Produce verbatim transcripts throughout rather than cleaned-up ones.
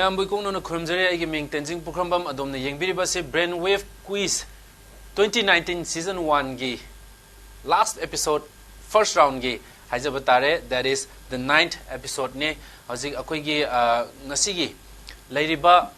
ꯃꯌꯥꯝꯕꯨ ꯏꯀꯣꯛꯅꯅ ꯈꯨꯔꯨꯝꯖꯔꯤ꯫ ꯑꯩꯒꯤ ꯃꯤꯡ ꯇꯦꯟꯖꯤꯡ ꯄꯨꯈ꯭ꯔꯝꯕꯝ꯫ ꯑꯗꯣꯝꯅ ꯌꯦꯡꯕꯤꯔꯤꯕꯁꯤ Brain Wave Quiz twenty nineteen season one ꯒꯤ last episode, first round ꯒꯤ ꯍꯥꯏꯖꯕ ꯇꯥꯔꯦ, that is the ninth episode ꯅꯦ꯫ ꯍꯧꯖꯤꯛ ꯑꯩꯈꯣꯏꯒꯤ, ꯑ, ꯉꯁꯤꯒꯤ ꯂꯩꯔꯤꯕ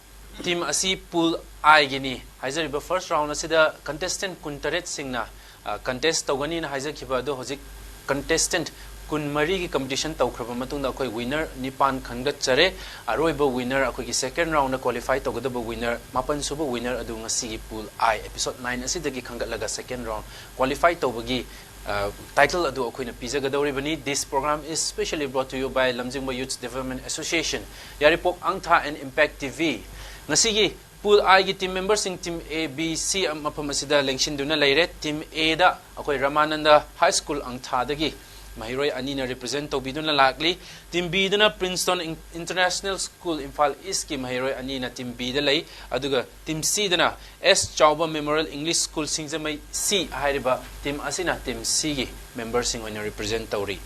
team ꯑꯁꯤ Pool I ꯒꯤꯅꯤ꯫ ꯍꯥꯏꯖꯔꯤꯕ first round ꯑꯁꯤꯗ contestant ꯀꯨꯟꯇꯔꯦꯠꯁꯤꯡꯅ, ꯑ, contest ꯇꯧꯒꯅꯤꯅ ꯍꯥꯏꯖꯈꯤꯕ ꯑꯗꯣ, ꯍꯧꯖꯤꯛ contestant ꯀꯨꯟꯃꯔꯤꯒꯤ competition ꯇꯧꯈ꯭ꯔꯕ ꯃꯇꯨꯡꯗ ꯑꯩꯈꯣꯏ winner ꯅꯤꯄꯥꯟ ꯈꯟꯒꯠꯆꯔꯦ꯫ ꯑꯔꯣꯏꯕ winner, ꯑꯩꯈꯣꯏꯒꯤ second round ꯗ qualify ꯇꯧꯒꯗꯕ winner, ꯃꯥꯄꯟ ꯁꯨꯕ winner ꯑꯗꯨ ꯉꯁꯤꯒꯤ Pool I episode nine ꯑꯁꯤꯗꯒꯤ ꯈꯟꯒꯠꯂꯒ second round qualify ꯇꯧꯕꯒꯤ, ꯑ, title ꯑꯗꯨ ꯑꯩꯈꯣꯏꯅ ꯄꯤꯖꯒꯗꯧꯔꯤꯕꯅꯤ꯫ This program is specially brought to you by ꯂꯝꯖꯤꯡꯕ Youth Development Association, Yairipok ꯑꯪꯊꯥ and Impact T V꯫ ꯉꯁꯤꯒꯤ Pool I ꯒꯤ team member ꯁꯤꯡ, team A, B, C ꯃꯐꯝ ꯑꯁꯤꯗ ꯂꯦꯡꯁꯤꯟꯗꯨꯅ ꯂꯩꯔꯦ꯫ Team A ꯗ ꯑꯩꯈꯣꯏ ꯔꯃꯥꯅꯟꯗ High School ꯑꯪꯊꯥꯗꯒꯤ ꯃꯍꯩꯔꯣꯏ ꯑꯅꯤꯅ represent ꯇꯧꯕꯤꯗꯨꯅ ꯂꯥꯛꯂꯤ꯫ Team B ꯗꯅ Princeton In-, International School Imphal East ꯀꯤ ꯃꯍꯩꯔꯣꯏ ꯑꯅꯤꯅ team B ꯗ ꯂꯩ꯫ ꯑꯗꯨꯒ team C ꯗꯅ S ꯆꯥꯎꯕ Memorial English School ꯁꯤꯡꯖꯃꯩ C ꯍꯥꯏꯔꯤꯕ team ꯑꯁꯤꯅ team C ꯒꯤ member ꯁꯤꯡ ꯑꯣꯏꯅ represent ꯇꯧꯔꯤ꯫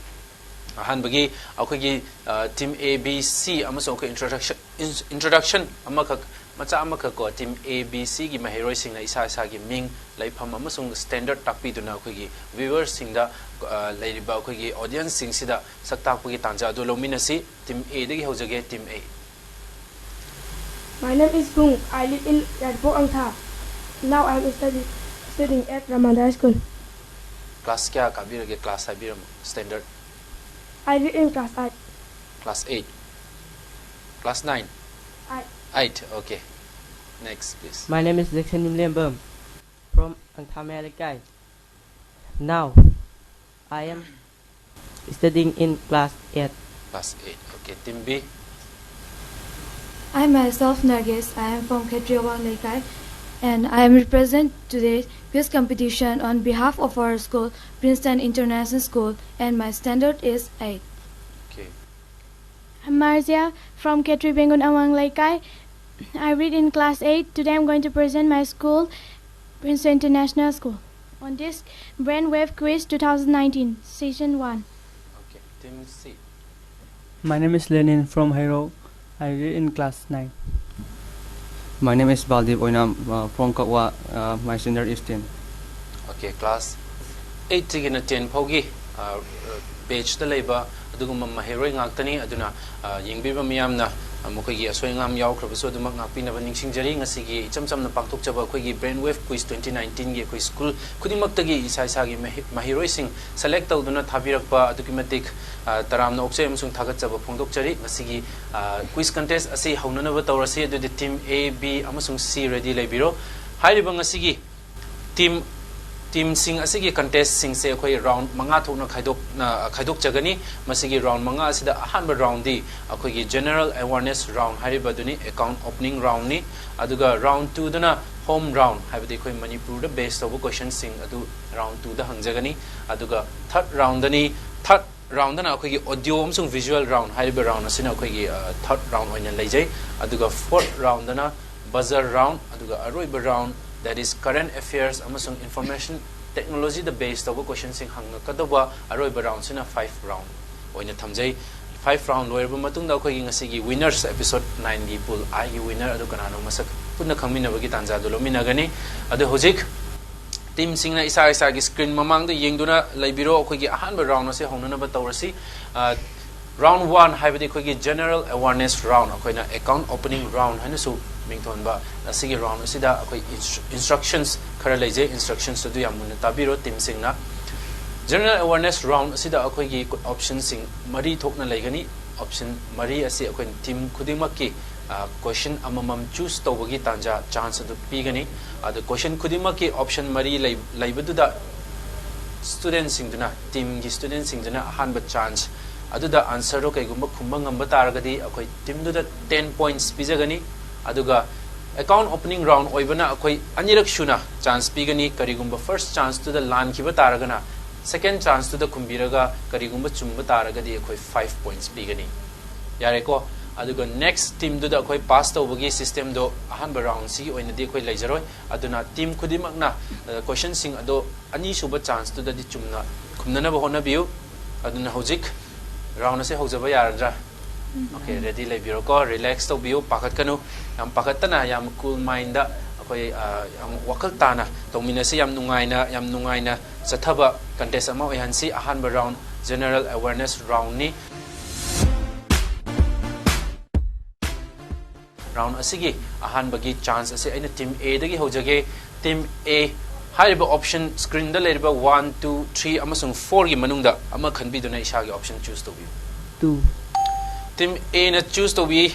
ꯑꯍꯥꯟꯕꯒꯤ ꯑꯩꯈꯣꯏꯒꯤ, ꯑ, team A, B, C ꯑꯃꯁꯨꯡ ꯑꯩꯈꯣꯏ introduction, in-, introduction ꯑꯃꯈꯛ, ꯃꯆꯥ ꯑꯃꯈꯛ ꯀꯣ, team A, B, C ꯒꯤ ꯃꯍꯩꯔꯣꯏꯁꯤꯡꯅ ꯏꯁꯥ ꯏꯁꯥꯒꯤ ꯃꯤꯡ, ꯂꯩꯐꯝ ꯑꯃꯁꯨꯡ standard ꯇꯥꯛꯄꯤꯗꯨꯅ ꯑꯩꯈꯣꯏꯒꯤ viewer ꯁꯤꯡꯗ, ꯑ, ꯂꯩꯔꯤꯕ ꯑꯩꯈꯣꯏꯒꯤ audience ꯁꯤꯡꯁꯤꯗ ꯁꯛ ꯇꯥꯛꯄꯒꯤ ꯇꯥꯟꯖꯥ ꯑꯗꯨ ꯂꯧꯃꯤꯟꯅꯁꯤ꯫ Team A ꯗꯒꯤ ꯍꯧꯖꯒꯦ, team A꯫ My name is Bung. I live in Yairipok Angtha. Now I am study, studying at Ramananda High School. Class ꯀꯌꯥ ꯀꯥꯕꯤꯔꯒꯦ? Class ꯍꯥꯏꯕꯤꯔꯝꯃꯣ꯫ Standard꯫ I read in class eight. Class eight. Class nine. I, Eight. Okay. Next, please. My name is Jackson Nimlembam from Angtha Maya Lekai. Now, I am studying in class eight. Class eight. Okay. Team B. I myself, Nargis, I am from Khetriya Wang Leikai, and I am represent today quiz competition on behalf of our school, Princeton International School, and my standard is eight. Okay. I'm Marzia from Khetri Bengun Awang Leikai. I read in class eight. Today I'm going to present my school, Princeton International School, on this Brainwave Quiz two thousand nineteen, Session one. Okay. Team C. My name is Lenin from Hairok. I read in class nine. My name is Baldev Oinam, uh, from Kakwa. Uh, my standard is ten. Okay, class eight ꯇꯒꯤꯅ ten ꯐꯥꯎꯒꯤ batch ꯇ ꯂꯩꯕ ꯑꯗꯨꯒꯨꯝꯕ ꯃꯍꯩꯔꯣꯏ ꯉꯥꯛꯇꯅꯤ꯫ ꯑꯗꯨꯅ ꯌꯦꯡꯕꯤꯕ ꯃꯤꯌꯥꯝꯅ ꯃꯈꯣꯏꯒꯤ ꯑꯁꯣꯏ ꯑꯉꯥꯝ ꯌꯥꯎꯈ꯭ꯔꯕꯁꯨ ꯑꯗꯨꯃꯛ ꯉꯥꯛꯄꯤꯅꯕ ꯅꯤꯡꯁꯤꯡꯖꯔꯤ꯫ ꯉꯁꯤꯒꯤ ꯏꯆꯝ ꯆꯝꯅ ꯄꯥꯡꯊꯣꯛꯆꯕ ꯑꯩꯈꯣꯏꯒꯤ Brain Wave Quiz twenty nineteen ꯒꯤ ꯑꯩꯈꯣꯏ school ꯈꯨꯗꯤꯡꯃꯛꯇꯒꯤ ꯏꯁꯥ ꯏꯁꯥꯒꯤ ꯃꯍꯩꯔꯣꯏꯁꯤꯡ select ꯇꯧꯗꯨꯅ ꯊꯥꯕꯤꯔꯛꯄ ꯑꯗꯨꯛꯀꯤ ꯃꯇꯤꯛ ꯇꯔꯥꯝꯅ ꯑꯣꯛꯆꯩ ꯑꯃꯁꯨꯡ ꯊꯥꯒꯠꯆꯕ ꯐꯣꯡꯗꯣꯛꯆꯔꯤ꯫ ꯉꯁꯤꯒꯤ quiz contest ꯑꯁꯤ ꯍꯧꯅꯅꯕ ꯇꯧꯔꯁꯤ꯫ ꯑꯗꯨꯗꯤ team A, B ꯑꯃꯁꯨꯡ C ready ꯂꯩꯕꯤꯔꯣ꯫ ꯍꯥꯏꯔꯤꯕ ꯉꯁꯤꯒꯤ team team ꯁꯤꯡ ꯑꯁꯤꯒꯤ contest ꯁꯤꯡꯁꯦ ꯑꯩꯈꯣꯏ round ꯃꯉꯥ ꯊꯣꯛꯅ ꯈꯥꯏꯗꯣꯛꯅ ꯈꯥꯏꯗꯣꯛꯆꯒꯅꯤ꯫ ꯃꯁꯤꯒꯤ round ꯃꯉꯥ ꯑꯁꯤꯗ ꯑꯍꯥꯟꯕ round ꯗꯤ ꯑꯩꯈꯣꯏꯒꯤ general awareness round ꯍꯥꯏꯔꯤꯕ ꯑꯗꯨꯅꯤ, account opening round ꯅꯤ꯫ ꯑꯗꯨꯒ round two ꯗꯅ home round, ꯍꯥꯏꯕꯗꯤ ꯑꯩꯈꯣꯏ ꯃꯅꯤꯄꯨꯔꯗ base ꯇꯧꯕ question ꯁꯤꯡ ꯑꯗꯨ round two ꯗ ꯍꯪꯖꯒꯅꯤ꯫ ꯑꯗꯨꯒ third round ꯗꯅꯤ꯫ Third round ꯗꯅ ꯑꯩꯈꯣꯏꯒꯤ audio ꯑꯃꯁꯨꯡ visual round ꯍꯥꯏꯔꯤꯕ round ꯑꯁꯤꯅ ꯑꯩꯈꯣꯏꯒꯤ third round ꯑꯣꯏꯅ ꯂꯩꯖꯩ꯫ ꯑꯗꯨꯒ fourth round ꯗꯅ buzzer round, ꯑꯗꯨꯒ ꯑꯔꯣꯏꯕ round, that is current affairs ꯑꯃꯁꯨꯡ information technology ꯗ base ꯇꯧꯕ question ꯁꯤꯡ ꯍꯪꯉꯛꯀꯗꯧꯕ ꯑꯔꯣꯏꯕ round ꯁꯤꯅ five round ꯑꯣꯏꯅ ꯊꯝꯖꯩ꯫ Five round ꯂꯣꯏꯔꯕ ꯃꯇꯨꯡꯗ ꯑꯩꯈꯣꯏꯒꯤ ꯉꯁꯤꯒꯤ winners, episode nine ꯒꯤ pool I ꯒꯤ winner ꯑꯗꯨ ꯀꯅꯥꯅꯣ ꯃꯁꯛ ꯄꯨꯟꯅ ꯈꯪꯃꯤꯟꯅꯕꯒꯤ ꯇꯥꯟꯖꯥꯗꯨ ꯂꯧꯃꯤꯟꯅꯒꯅꯤ꯫ ꯑꯗꯨ ꯍꯧꯖꯤꯛ team ꯁꯤꯡꯅ ꯏꯁꯥ ꯏꯁꯥꯒꯤ screen ꯃꯃꯥꯡꯗ ꯌꯦꯡꯗꯨꯅ ꯂꯩꯕꯤꯔꯣ꯫ ꯑꯩꯈꯣꯏꯒꯤ ꯑꯍꯥꯟꯕ round ꯑꯁꯤ ꯍꯧꯅꯅꯕ ꯇꯧꯔꯁꯤ꯫ Round one ꯍꯥꯏꯕꯗꯤ ꯑꯩꯈꯣꯏꯒꯤ general awareness round, ꯑꯩꯈꯣꯏꯅ account opening round ꯍꯥꯏꯅꯁꯨ ꯃꯤꯡꯊꯣꯟꯕ ꯑꯁꯤꯒꯤ round ꯑꯁꯤꯗ ꯑꯩꯈꯣꯏ instructions ꯈꯔ ꯂꯩꯖꯩ꯫ Instructions ꯑꯗꯨ ꯌꯥꯝ ꯃꯨꯟꯅ ꯇꯥꯕꯤꯔꯣ team ꯁꯤꯡꯅ꯫ General awareness round ꯑꯁꯤꯗ ꯑꯩꯈꯣꯏꯒꯤ option ꯁꯤꯡ ꯃꯔꯤ ꯊꯣꯛꯅ ꯂꯩꯒꯅꯤ꯫ Option ꯃꯔꯤ ꯑꯁꯤ ꯑꯩꯈꯣꯏꯅ team ꯈꯨꯗꯤꯡꯃꯛꯀꯤ question ꯑꯃꯃꯝ choose ꯇꯧꯕꯒꯤ ꯇꯥꯟꯖꯥ, chance ꯑꯗꯨ ꯄꯤꯒꯅꯤ꯫ ꯑꯗꯨ question ꯈꯨꯗꯤꯡꯃꯛꯀꯤ option ꯃꯔꯤ ꯂꯩꯕꯗꯨꯗ student ꯁꯤꯡꯗꯨꯅ, team ꯒꯤ student ꯁꯤꯡꯗꯨꯅ ꯑꯍꯥꯟꯕ chance ꯑꯗꯨꯗ answer ꯗꯣ ꯀꯩꯒꯨꯝꯕ ꯈꯨꯝꯕ ꯉꯝꯕ ꯇꯥꯔꯒꯗꯤ ꯑꯩꯈꯣꯏ team ꯗꯨꯗ ten points ꯄꯤꯖꯒꯅꯤ꯫ ꯑꯗꯨꯒ account opening round ꯑꯣꯏꯕꯅ ꯑꯩꯈꯣꯏ ꯑꯅꯤꯔꯛ ꯁꯨꯅ chance ꯄꯤꯒꯅꯤ꯫ ꯀꯔꯤꯒꯨꯝꯕ first chance ꯇꯨꯗ ꯂꯥꯟꯈꯤꯕ ꯇꯥꯔꯒꯅ second chance ꯇꯨꯗ ꯈꯨꯝꯕꯤꯔꯒ ꯀꯔꯤꯒꯨꯝꯕ ꯆꯨꯝꯕ ꯇꯥꯔꯒꯗꯤ ꯑꯩꯈꯣꯏ five points ꯄꯤꯒꯅꯤ꯫ ꯌꯥꯔꯦꯀꯣ? ꯑꯗꯨꯒ next team ꯗꯨꯗ ꯑꯩꯈꯣꯏ pass ꯇꯧꯕꯒꯤ system ꯗꯣ ꯑꯍꯥꯟꯕ round ꯁꯤꯒꯤ ꯑꯣꯏꯅꯗꯤ ꯑꯩꯈꯣꯏ ꯂꯩꯖꯔꯣꯏ꯫ ꯑꯗꯨꯅ team ꯈꯨꯗꯤꯡꯃꯛꯅ question ꯁꯤꯡ ꯑꯗꯣ ꯑꯅꯤꯁꯨꯕ chance ꯇꯨꯗꯗꯤ ꯆꯨꯝꯅ ꯈꯨꯝꯅꯅꯕ ꯍꯣꯠꯅꯕꯤꯌꯨ꯫ ꯑꯗꯨꯅ ꯍꯧꯖꯤꯛ round ꯑꯁꯤ ꯍꯧꯖꯕ ꯌꯥꯔꯗ꯭ꯔꯥ? Okay, ready ꯂꯩꯕꯤꯔꯣꯀꯣ, relax ꯇꯧꯕꯤꯌꯨ, ꯄꯥꯈꯠꯀꯅꯨ꯫ ꯌꯥꯝ ꯄꯥꯈꯠꯇꯅ, ꯌꯥꯝ cool mindꯗ ꯑꯩꯈꯣꯏ, ꯑ, ꯌꯥꯝ ꯋꯥꯈꯜ ꯇꯥꯅ ꯇꯧꯃꯤꯟꯅꯁꯤ꯫ ꯌꯥꯝ ꯅꯨꯡꯉꯥꯏꯅ, ꯌꯥꯝ ꯅꯨꯡꯉꯥꯏꯅ ꯆꯠꯊꯕ contest ꯑꯃ ꯑꯣꯏꯍꯟꯁꯤ꯫ ꯑꯍꯥꯟꯕ round general awareness roundꯅꯤ꯫ Round ꯑꯁꯤꯒꯤ ꯑꯍꯥꯟꯕꯒꯤ chance ꯑꯁꯤ ꯑꯩꯅ Team Aꯗꯒꯤ ꯍꯧꯖꯒꯦ꯫ Team A, ꯍꯥꯏꯔꯤꯕ option screenꯗ ꯂꯩꯔꯤꯕ one, two, three ꯑꯃꯁꯨꯡ fourꯒꯤ ꯃꯅꯨꯡꯗ ꯑꯃ ꯈꯟꯕꯤꯗꯨꯅ ꯏꯁꯥꯒꯤ option choose ꯇꯧꯕꯤꯌꯨ꯫ Two. Team Aꯅ choose ꯇꯧꯕꯤ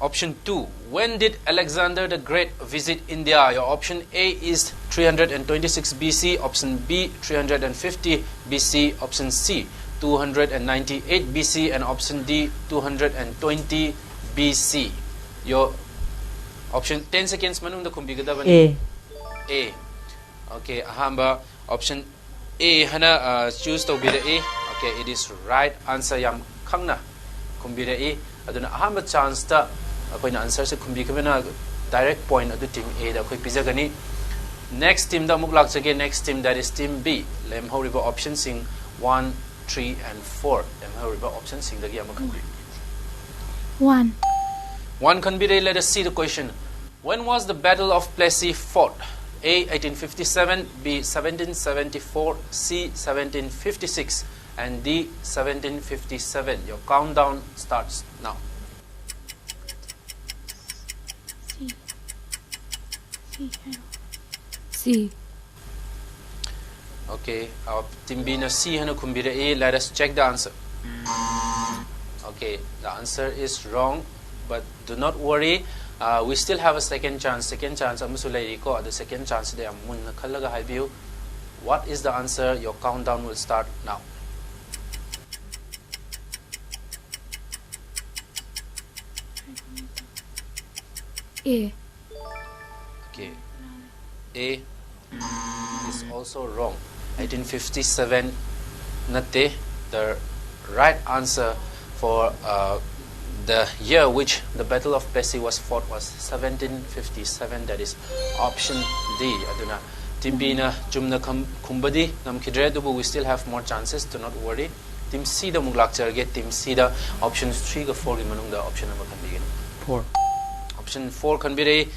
option two. When did Alexander the Great visit India? Your option A is three hundred and twenty-six B C, option B three hundred and fifty B C, option C two hundred and ninety-eight B C, and option D two hundred and twenty B C. Your option ten seconds ꯃꯅꯨꯡꯗ ꯈꯨꯝꯕꯤꯒꯗꯕꯅꯤ꯫ A. A. Okay, ꯑꯍꯥꯟꯕ option A ꯍꯥꯏꯅ, ꯑ, choose ꯇꯧꯕꯤꯔꯛꯏ꯫ Okay, it is right answer. ꯌꯥꯝ ꯈꯪꯅ ꯈꯨꯝꯕꯤꯔꯛꯏ꯫ ꯑꯗꯨꯅ ꯑꯍꯥꯟꯕ chanceꯇ ꯑꯩꯈꯣꯏꯅ answerꯁꯦ ꯈꯨꯝꯕꯤꯈꯤꯕꯅ direct point ꯑꯗꯨ Team Aꯗ ꯑꯩꯈꯣꯏ ꯄꯤꯖꯒꯅꯤ꯫ Next teamꯗ ꯑꯃꯨꯛ ꯂꯥꯛꯆꯒꯦ꯫ Next team, that is Team B. ꯂꯦꯝꯍꯧꯔꯤꯕ optionꯁꯤꯡ one, three and four, ꯂꯦꯝꯍꯧꯔꯤꯕ optionꯁꯤꯡꯗꯒꯤ ꯑꯃ ꯈꯟꯕꯤꯌꯨ꯫ One. One ꯈꯟꯕꯤꯔꯦ. Let us see the question. When was the Battle of Plassey fought? A, eighteen fifty-seven, B, seventeen seventy-four, C, seventeen fifty-six, and D, seventeen fifty-seven. Your countdown starts now. C. C. C. Okay, uh, Team Bꯅ C ꯍꯥꯏꯅ ꯈꯨꯝꯕꯤꯔꯛꯏ. Let us check the answer. Okay, the answer is wrong, but do not worry. Uh, we still have a second chance. Second chance ꯑꯃꯁꯨ ꯂꯩꯔꯤꯀꯣ꯫ ꯑꯗꯨ second chanceꯗ ꯌꯥꯝ ꯃꯨꯟꯅ ꯈꯜꯂꯒ ꯍꯥꯏꯕꯤꯌꯨ꯫ What is the answer? Your countdown will start now. A. Okay. A is also wrong. eighteen fifty-seven ꯅꯠꯇꯦ. The right answer for, uh, the year which the Battle of Plassey was fought was seventeen fifty-seven, that is option D. ꯑꯗꯨꯅ Team Bꯅ ꯆꯨꯝꯅ ꯈꯝ-, ꯈꯨꯝꯕꯗꯤ ꯉꯝꯈꯤꯗ꯭ꯔꯦ, ꯑꯗꯨꯕꯨ we still have more chances, do not worry. Team C ꯗ ꯑꯃꯨꯛ ꯂꯥꯛꯆꯔꯒꯦ꯫ Team C ꯗ option three ꯒ four ꯒꯤ ꯃꯅꯨꯡꯗ option ꯑꯃ ꯈꯟꯕꯤꯒꯅꯤ꯫ Four. Option four ꯈꯟꯕꯤꯔꯦ꯫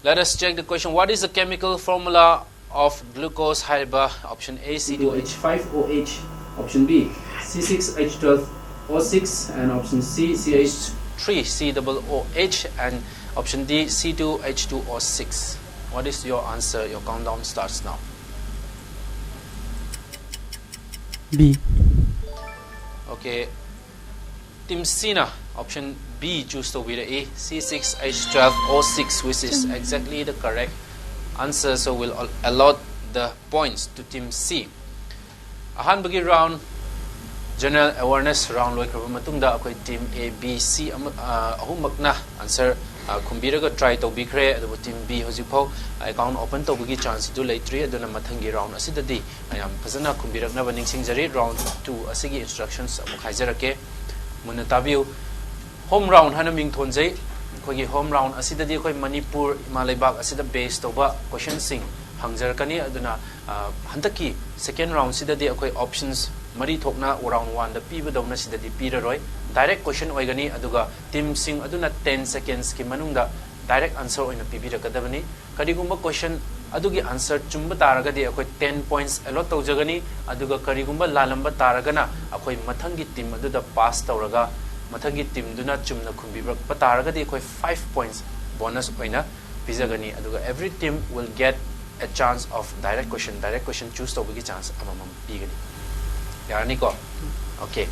Let us check the question. What is the chemical formula of glucose? ꯍꯥꯏꯔꯤꯕ option A C two H five O H, option B C six H twelve O six, and option C C H three C double O H, and option D C two H two O six. What is your answer? Your countdown starts now. B. Okay. Team C ꯅ option B choose ꯇꯧꯕꯤꯔꯛꯏ, C six H twelve O six, which is exactly the correct answer. So we'll al- allot the points to Team C. ꯑꯍꯥꯟꯕꯒꯤ round, general awareness round ꯂꯣꯏꯈ꯭ꯔꯕ ꯃꯇꯨꯡꯗ ꯑꯩꯈꯣꯏ Team A, B, C ꯑꯃ, ꯑ, ꯑꯍꯨꯝꯃꯛꯅ answer, ꯑ, ꯈꯨꯝꯕꯤꯔꯒ try ꯇꯧꯕꯤꯈ꯭ꯔꯦ꯫ ꯑꯗꯨꯕꯨ Team B ꯍꯧꯖꯤꯛꯐꯥꯎ account open ꯇꯧꯕꯒꯤ chance ꯑꯗꯨ ꯂꯩꯇ꯭ꯔꯤ꯫ ꯑꯗꯨꯅ ꯃꯊꯪꯒꯤ round ꯑꯁꯤꯗꯗꯤ ꯃꯌꯥꯝ ꯐꯖꯅ ꯈꯨꯝꯕꯤꯔꯛꯅꯕ ꯅꯤꯡꯁꯤꯡꯖꯔꯤ꯫ Round two ꯑꯁꯤꯒꯤ instructions ꯑꯃꯨꯛ ꯍꯥꯏꯖꯔꯛꯀꯦ, ꯃꯨꯟꯅ ꯇꯥꯕꯤꯌꯨ꯫ Home round ꯍꯥꯏꯅ ꯃꯤꯡ ꯊꯣꯟꯖꯩ꯫ ꯑꯩꯈꯣꯏꯒꯤ home round ꯑꯁꯤꯗꯗꯤ ꯑꯩꯈꯣꯏ ꯃꯅꯤꯄꯨꯔ ꯏꯃꯥ ꯂꯩꯕꯥꯛ ꯑꯁꯤꯗ base ꯇꯧꯕ questionꯁꯤꯡ ꯍꯪꯖꯔꯛꯀꯅꯤ꯫ ꯑꯗꯨꯅ, ꯑ, ꯍꯟꯗꯛꯀꯤ second roundꯁꯤꯗꯗꯤ ꯑꯩꯈꯣꯏ options ꯃꯔꯤ ꯊꯣꯛꯅ round oneꯗ ꯄꯤꯕꯗꯧꯅ ꯁꯤꯗꯗꯤ ꯄꯤꯔꯔꯣꯏ꯫ Direct question ꯑꯣꯏꯒꯅꯤ꯫ ꯑꯗꯨꯒ teamꯁꯤꯡ ꯑꯗꯨꯅ ten secondsꯀꯤ ꯃꯅꯨꯡꯗ direct answer ꯑꯣꯏꯅ ꯄꯤꯕꯤꯔꯛꯀꯗꯕꯅꯤ꯫ ꯀꯔꯤꯒꯨꯝꯕ question ꯑꯗꯨꯒꯤ answer ꯆꯨꯝꯕ ꯇꯥꯔꯒꯗꯤ ꯑꯩꯈꯣꯏ ten points allot ꯇꯧꯖꯒꯅꯤ꯫ ꯑꯗꯨꯒ ꯀꯔꯤꯒꯨꯝꯕ ꯂꯥꯜꯂꯝꯕ ꯇꯥꯔꯒꯅ ꯑꯩꯈꯣꯏ ꯃꯊꯪꯒꯤ team ꯑꯗꯨꯗ pass ꯇꯧꯔꯒ, ꯃꯊꯪꯒꯤ teamꯗꯨꯅ ꯆꯨꯝꯅ ꯈꯨꯝꯕꯤꯔꯛꯄ ꯇꯥꯔꯒꯗꯤ ꯑꯩꯈꯣꯏ five points bonus ꯑꯣꯏꯅ ꯄꯤꯖꯒꯅꯤ꯫ ꯑꯗꯨꯒ every team will get a chance of direct question, direct question choose ꯇꯧꯕꯒꯤ chance ꯑꯃꯃꯝ ꯄꯤꯒꯅꯤ꯫ ꯌꯥꯔꯅꯤꯀꯣ? Okay.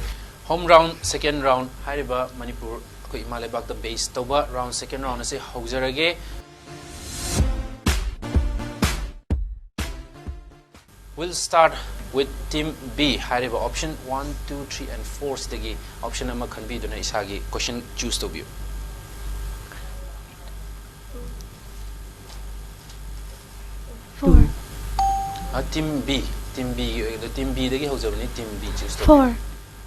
Home round, second round ꯍꯥꯏꯔꯤꯕ ꯃꯅꯤꯄꯨꯔ ꯑꯩꯈꯣꯏ ꯏꯃꯥ ꯂꯩꯕꯥꯛꯇ base ꯇꯧꯕ round, second round ꯑꯁꯤ ꯍꯧꯖꯔꯒꯦ꯫ We'll start with team B ꯍꯥꯏꯔꯤꯕ option one, two, three and four ꯁꯤꯗꯒꯤ option ꯑꯃ ꯈꯟꯕꯤꯗꯨꯅ ꯏꯁꯥꯒꯤ question choose ꯇꯧꯕꯤꯌꯨ꯫ Four. ꯑ, team B, team B ꯒꯤ ꯑꯣꯏꯒꯗꯕ, team B ꯗꯒꯤ ꯍꯧꯖꯕꯅꯤ, team B choose ꯇꯧꯕꯤꯌꯨ꯫ Four.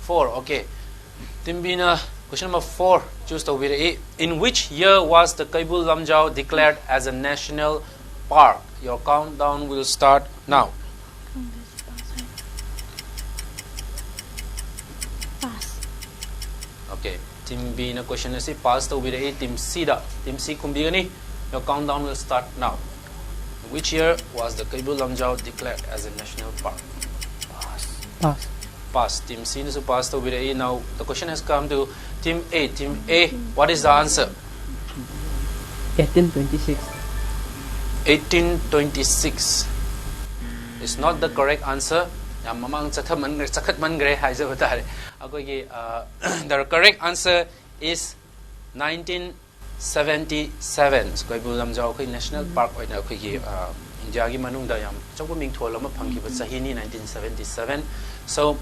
Four, okay. Team B ꯅ question number four choose ꯇꯧꯕꯤꯔꯛꯏ꯫ In which year was the Keibul Lamjao declared as a national park? Your countdown will start now. Team B ꯅ question ꯑꯁꯤ pass ꯇꯧꯕꯤꯔꯛꯏ, Team C the. Team C ꯈꯨꯝꯕꯤꯒꯅꯤ꯫ Your countdown will start now. Which year was the Keibul Lamjao declared as a national park? Pass. Pass. Team C ꯅꯁꯨ pass ꯇꯧꯕꯤꯔꯛꯏ꯫ Now the question has come to Team A. Team A, what is the answer? eighteen twenty-six. Eighteen twenty-six is not the correct answer. ꯌꯥꯝ ꯃꯃꯥꯡ ꯆꯠꯊꯃꯟꯈ꯭ꯔꯦ, ꯆꯈꯠꯃꯟꯈ꯭ꯔꯦ ꯍꯥꯏꯖꯕ ꯇꯥꯔꯦ꯫ ꯑꯩꯈꯣꯏꯒꯤ, uh, the correct answer is nineteen seventy-seven. Keibul Lamjao ꯑꯩꯈꯣꯏ national park ꯑꯣꯏꯅ ꯑꯩꯈꯣꯏꯒꯤ, uh, ꯏꯟꯗꯤꯌꯥꯒꯤ ꯃꯅꯨꯡꯗ ꯌꯥꯝ ꯑꯆꯧꯕ ꯃꯤꯡꯊꯣꯜ ꯑꯃ ꯐꯪꯈꯤꯕ ꯆꯍꯤꯅꯤ, nineteen seventy-seven. So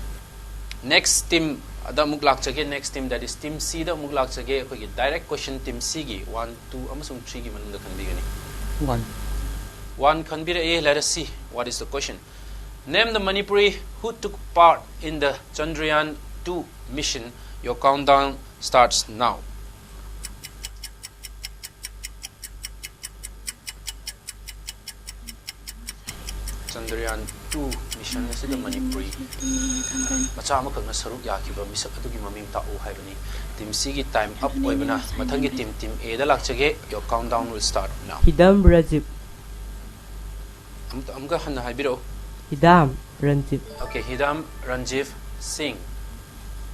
next team ꯗ ꯑꯃꯨꯛ ꯂꯥꯛꯆꯒꯦ, next team, that is Team C ꯗ ꯑꯃꯨꯛ ꯂꯥꯛꯆꯒꯦ꯫ ꯑꯩꯈꯣꯏꯒꯤ direct question Team C ꯒꯤ one, two ꯑꯃꯁꯨꯡ three ꯒꯤ ꯃꯅꯨꯡꯗ ꯈꯟꯕꯤꯒꯅꯤ꯫ One. One ꯈꯟꯕꯤꯔꯛꯑꯦ, let us see what is the question. Name the Manipuri who took part in the Chandrayaan two mission. Your countdown starts now. Chandrayaan two mission ꯑꯁꯤꯗ ꯃꯅꯤꯄꯨꯔꯤ ꯃꯆꯥ ꯑꯃꯈꯛꯅ ꯁꯔꯨꯛ ꯌꯥꯈꯤꯕ ꯃꯤꯁꯛ ꯑꯗꯨꯒꯤ ꯃꯃꯤꯡ ꯇꯥꯛꯎ ꯍꯥꯏꯕꯅꯤ꯫ Team C ꯒꯤ time up ꯑꯣꯏꯕꯅ ꯃꯊꯪꯒꯤ team, Team A ꯗ ꯂꯥꯛꯆꯒꯦ꯫ Your countdown will start now. Hidam Rajiv. ꯑꯃꯨꯛꯇ, ꯑꯃꯨꯛꯀ ꯍꯟꯅ ꯍꯥꯏꯕꯤꯔꯛꯎ꯫ Hidam Ranjit. Okay, Hidam Ranjiv Singh.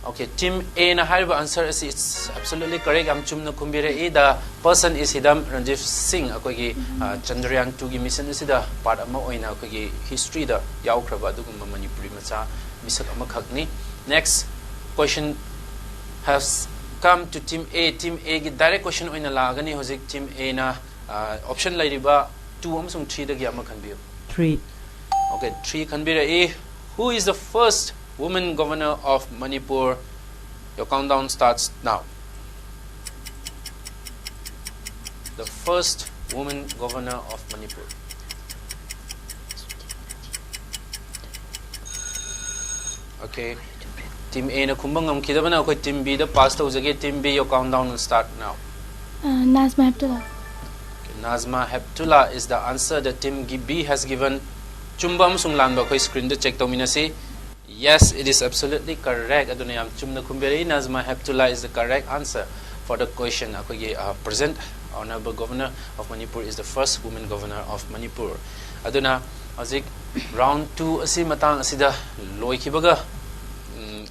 Okay, Team A ꯅ ꯍꯥꯏꯔꯤꯕ answer ꯑꯁꯤ, it's absolutely correct, ꯌꯥꯝ ꯆꯨꯝꯅ ꯈꯨꯝꯕꯤꯔꯛꯏ꯫ The person is Hidam Ranjiv Singh꯫ ꯑꯩꯈꯣꯏꯒꯤ, ꯑ, Chandrayaan two ꯒꯤ mission ꯑꯁꯤꯗ part ꯑꯃ ꯑꯣꯏꯅ ꯑꯩꯈꯣꯏꯒꯤ history ꯗ ꯌꯥꯎꯈ꯭ꯔꯕ ꯑꯗꯨꯒꯨꯝꯕ ꯃꯅꯤꯄꯨꯔꯤ ꯃꯆꯥ ꯃꯤꯁꯛ ꯑꯃꯈꯛꯅꯤ꯫ Next question has come to Team A. Team A ꯒꯤ direct question ꯑꯣꯏꯅ ꯂꯥꯛꯑꯒꯅꯤ ꯍꯧꯖꯤꯛ꯫ Team A ꯅ, ꯑ, option ꯂꯩꯔꯤꯕ two ꯑꯃꯁꯨꯡ three ꯗꯒꯤ ꯑꯃ ꯈꯟꯕꯤꯌꯨ꯫ Three. Okay, three ꯈꯟꯕꯤꯔꯛꯏ꯫ Who is the first woman governor of Manipur? Your countdown starts now. The first woman governor of Manipur. Okay. Team A ꯅ ꯈꯨꯝꯕ ꯉꯝꯈꯤꯗꯕꯅ ꯑꯩꯈꯣꯏ Team B ꯗ pass ꯇꯧꯖꯒꯦ꯫ Team B, your countdown will start now. Uh, Nazma Heptulla. Nazma Heptulla is the answer that Team B has given. ꯆꯨꯝꯕ ꯑꯃꯁꯨꯡ ꯂꯥꯟꯕ ꯑꯩꯈꯣꯏ screen the check ꯇꯧꯃꯤꯟꯅꯁꯤ꯫ Yes, it is absolutely correct. ꯑꯗꯨꯅ ꯌꯥꯝ ꯆꯨꯝꯅ ꯈꯨꯝꯕꯤꯔꯛꯏ꯫ Nazma Heptulla is the correct answer for the question. ꯑꯩꯈꯣꯏꯒꯤ, uh, present Honorable Governor of Manipur is the first woman governor of Manipur. ꯑꯗꯨꯅ ꯍꯧꯖꯤꯛ round two ꯑꯁꯤ ꯃꯇꯥꯡ ꯑꯁꯤꯗ ꯂꯣꯏꯈꯤꯕꯒ, ꯎꯝ,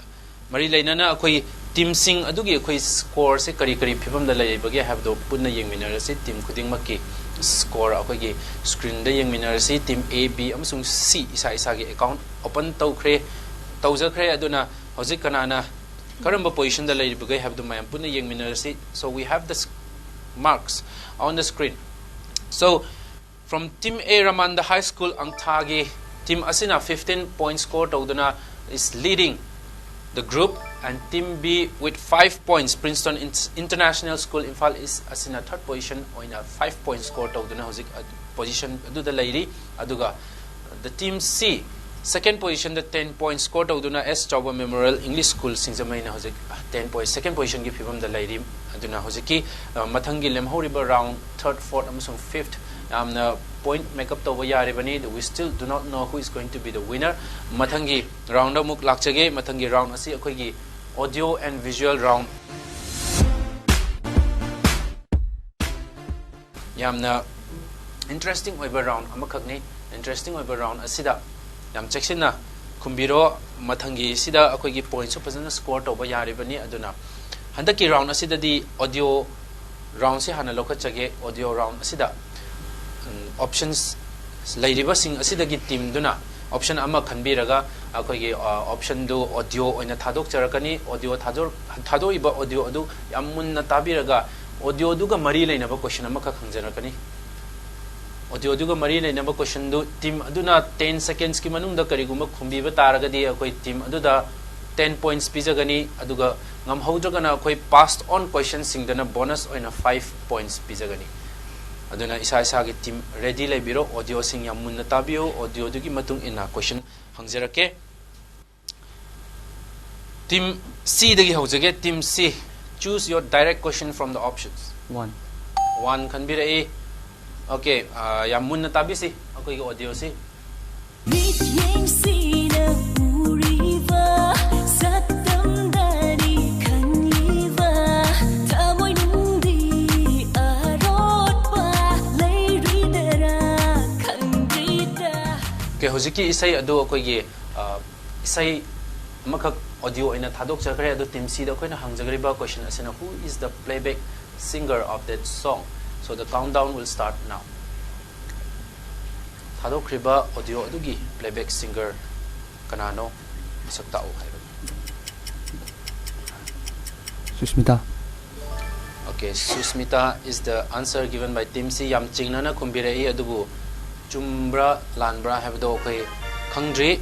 ꯃꯔꯤ ꯂꯩꯅꯅ ꯑꯩꯈꯣꯏ teamꯁꯤꯡ ꯑꯗꯨꯒꯤ ꯑꯩꯈꯣꯏ scoreꯁꯦ ꯀꯔꯤ ꯀꯔꯤ ꯐꯤꯕꯝꯗ ꯂꯩꯔꯤꯕꯒꯦ ꯍꯥꯏꯕꯗꯣ ꯄꯨꯟꯅ ꯌꯦꯡꯃꯤꯟꯅꯔꯁꯤ꯫ Team ꯈꯨꯗꯤꯡꯃꯛꯀꯤ score ꯑꯩꯈꯣꯏꯒꯤ screenꯗ ꯌꯦꯡꯃꯤꯟꯅꯔꯁꯤ꯫ Team A, B ꯑꯃꯁꯨꯡ C ꯏꯁꯥ ꯏꯁꯥꯒꯤ account open ꯇꯧꯈ꯭ꯔꯦ, ꯇꯧꯖꯈ꯭ꯔꯦ꯫ ꯑꯗꯨꯅ ꯍꯧꯖꯤꯛ ꯀꯅꯥꯅ ꯀꯔꯝꯕ positionꯗ ꯂꯩꯔꯤꯕꯒꯦ ꯍꯥꯏꯕꯗꯨ ꯃꯌꯥꯝ ꯄꯨꯟꯅ ꯌꯦꯡꯃꯤꯟꯅꯔꯁꯤ꯫ So we have the s-, marks on the screen. So from Team A, Ramanda High School, Angthagi team ꯑꯁꯤꯅ fifteen points score ꯇꯧꯗꯨꯅ is leading the group, and Team B with five points, Princeton In-, International School, Imphal East ꯑꯁꯤꯅ third position ꯑꯣꯏꯅ five points score ꯇꯧꯗꯨꯅ ꯍꯧꯖꯤꯛ, ꯑ, position ꯑꯗꯨꯗ ꯂꯩꯔꯤ꯫ ꯑꯗꯨꯒ the Team C second positionꯗ ten points score ꯇꯧꯗꯨꯅ S Chawba Memorial English School, ꯁꯤꯡꯖꯃꯩꯅ ꯍꯧꯖꯤꯛ ten points, second positionꯒꯤ ꯐꯤꯕꯝꯗ ꯂꯩꯔꯤ꯫ ꯑꯗꯨꯅ ꯍꯧꯖꯤꯛꯀꯤ, ꯑ, ꯃꯊꯪꯒꯤ ꯂꯦꯝꯍꯧꯔꯤꯕ round third, fourth ꯑꯃꯁꯨꯡ fifth ꯌꯥꯝꯅ point make up ꯇꯧꯕ ꯌꯥꯔꯤꯕꯅꯤ꯫ We still do not know who is going to be the winner. ꯃꯊꯪꯒꯤ roundꯗ ꯑꯃꯨꯛ ꯂꯥꯛꯆꯒꯦ꯫ ꯃꯊꯪꯒꯤ round ꯑꯁꯤ ꯑꯩꯈꯣꯏꯒꯤ audio and visual round꯫ ꯌꯥꯝꯅ interesting ꯑꯣꯏꯕ round ꯑꯃꯈꯛꯅꯤ꯫ Interesting ꯑꯣꯏꯕ round ꯑꯁꯤꯗ ꯌꯥꯝ ꯆꯦꯛꯁꯤꯟꯅ ꯈꯨꯝꯕꯤꯔꯣ꯫ ꯃꯊꯪꯒꯤ ꯁꯤꯗ ꯑꯩꯈꯣꯏꯒꯤ pointꯁꯨ ꯐꯖꯅ score ꯇꯧꯕ ꯌꯥꯔꯤꯕꯅꯤ꯫ ꯑꯗꯨꯅ ꯍꯟꯗꯛꯀꯤ round ꯑꯁꯤꯗꯗꯤ audio roundꯁꯤ ꯍꯥꯟꯅ ꯂꯧꯈꯠꯆꯒꯦ꯫ Audio round ꯑꯁꯤꯗ, ꯎꯝ, options ꯂꯩꯔꯤꯕꯁꯤꯡ ꯑꯁꯤꯗꯒꯤ teamꯗꯨꯅ option ꯑꯃ ꯈꯟꯕꯤꯔꯒ ꯑꯩꯈꯣꯏꯒꯤ, ꯑ, optionꯗꯨ audio ꯑꯣꯏꯅ ꯊꯥꯗꯣꯛꯆꯔꯛꯀꯅꯤ꯫ Audio ꯊꯥꯗꯣꯛ-, ꯊꯥꯗꯣꯛꯏꯕ audio ꯑꯗꯨ ꯌꯥꯝ ꯃꯨꯟꯅ ꯇꯥꯕꯤꯔꯒ audioꯗꯨꯒ ꯃꯔꯤ ꯂꯩꯅꯕ question ꯑꯃꯈꯛ ꯍꯪꯖꯔꯛꯀꯅꯤ꯫ Audioꯗꯨꯒ ꯃꯔꯤ ꯂꯩꯅꯕ questionꯗꯨ team ꯑꯗꯨꯅ ten secondsꯀꯤ ꯃꯅꯨꯡꯗ ꯀꯔꯤꯒꯨꯝꯕ ꯈꯨꯝꯕꯤꯕ ꯇꯥꯔꯒꯗꯤ ꯑꯩꯈꯣꯏ team ꯑꯗꯨꯗ ten points ꯄꯤꯖꯒꯅꯤ, ꯑꯗꯨꯒ ꯉꯝꯍꯧꯗ꯭ꯔꯒꯅ ꯑꯩꯈꯣꯏ passed on questionꯁꯤꯡꯗꯅ bonus ꯑꯣꯏꯅ five points ꯄꯤꯖꯒꯅꯤ꯫ ꯑꯗꯨꯅ ꯏꯁꯥ ꯏꯁꯥꯒꯤ team ready ꯂꯩꯕꯤꯔꯣ꯫ Audioꯁꯤꯡ ꯌꯥꯝ ꯃꯨꯟꯅ ꯇꯥꯕꯤꯌꯨ꯫ Audioꯗꯨꯒꯤ ꯃꯇꯨꯡ ꯏꯟꯅ question ꯍꯪꯖꯔꯛꯀꯦ꯫ Team Cꯗꯒꯤ ꯍꯧꯖꯒꯦ꯫ Team C, choose your direct question from the options. One. One ꯈꯟꯕꯤꯔꯛꯏ꯫ Okay, ꯑ, ꯌꯥꯝ ꯃꯨꯟꯅ ꯇꯥꯕꯤꯁꯤ ꯑꯩꯈꯣꯏꯒꯤ audioꯁꯤ꯫ ꯃꯤꯠꯌꯦꯡꯁꯤꯅ ꯎꯔꯤ ꯍꯧꯖꯤꯛꯀꯤ ꯏꯁꯩ ꯑꯗꯨ ꯑꯩꯈꯣꯏꯒꯤ ꯑ, ꯏꯁꯩ ꯑꯃꯈꯛ audio ꯑꯣꯏꯅ ꯊꯥꯗꯣꯛꯆꯈ꯭ꯔꯦ꯫ ꯑꯗꯨ Team Cꯗ ꯑꯩꯈꯣꯏꯅ ꯍꯪꯖꯒ꯭ꯔꯤꯕ question ꯑꯁꯤꯅ, "Who is the playback singer of that song?" So the countdown will start now. ꯊꯥꯗꯣꯛꯈ꯭ꯔꯤꯕ audio ꯑꯗꯨꯒꯤ playback singer ꯀꯅꯥꯅꯣ? ꯃꯁꯛ ꯇꯥꯛꯎ ꯍꯥꯏꯕꯅꯤ꯫ Susmita. Okay, Susmita is the answer given by Team C. ꯌꯥꯝ ꯆꯤꯡꯅꯅ ꯈꯨꯝꯕꯤꯔꯛꯏ, ꯑꯗꯨꯕꯨ ꯆꯨꯝꯕ꯭ꯔꯥ ꯂꯥꯟꯕ꯭ꯔꯥ ꯍꯥꯏꯕꯗꯣ ꯑꯩꯈꯣꯏ ꯈꯪꯗ꯭ꯔꯤ꯫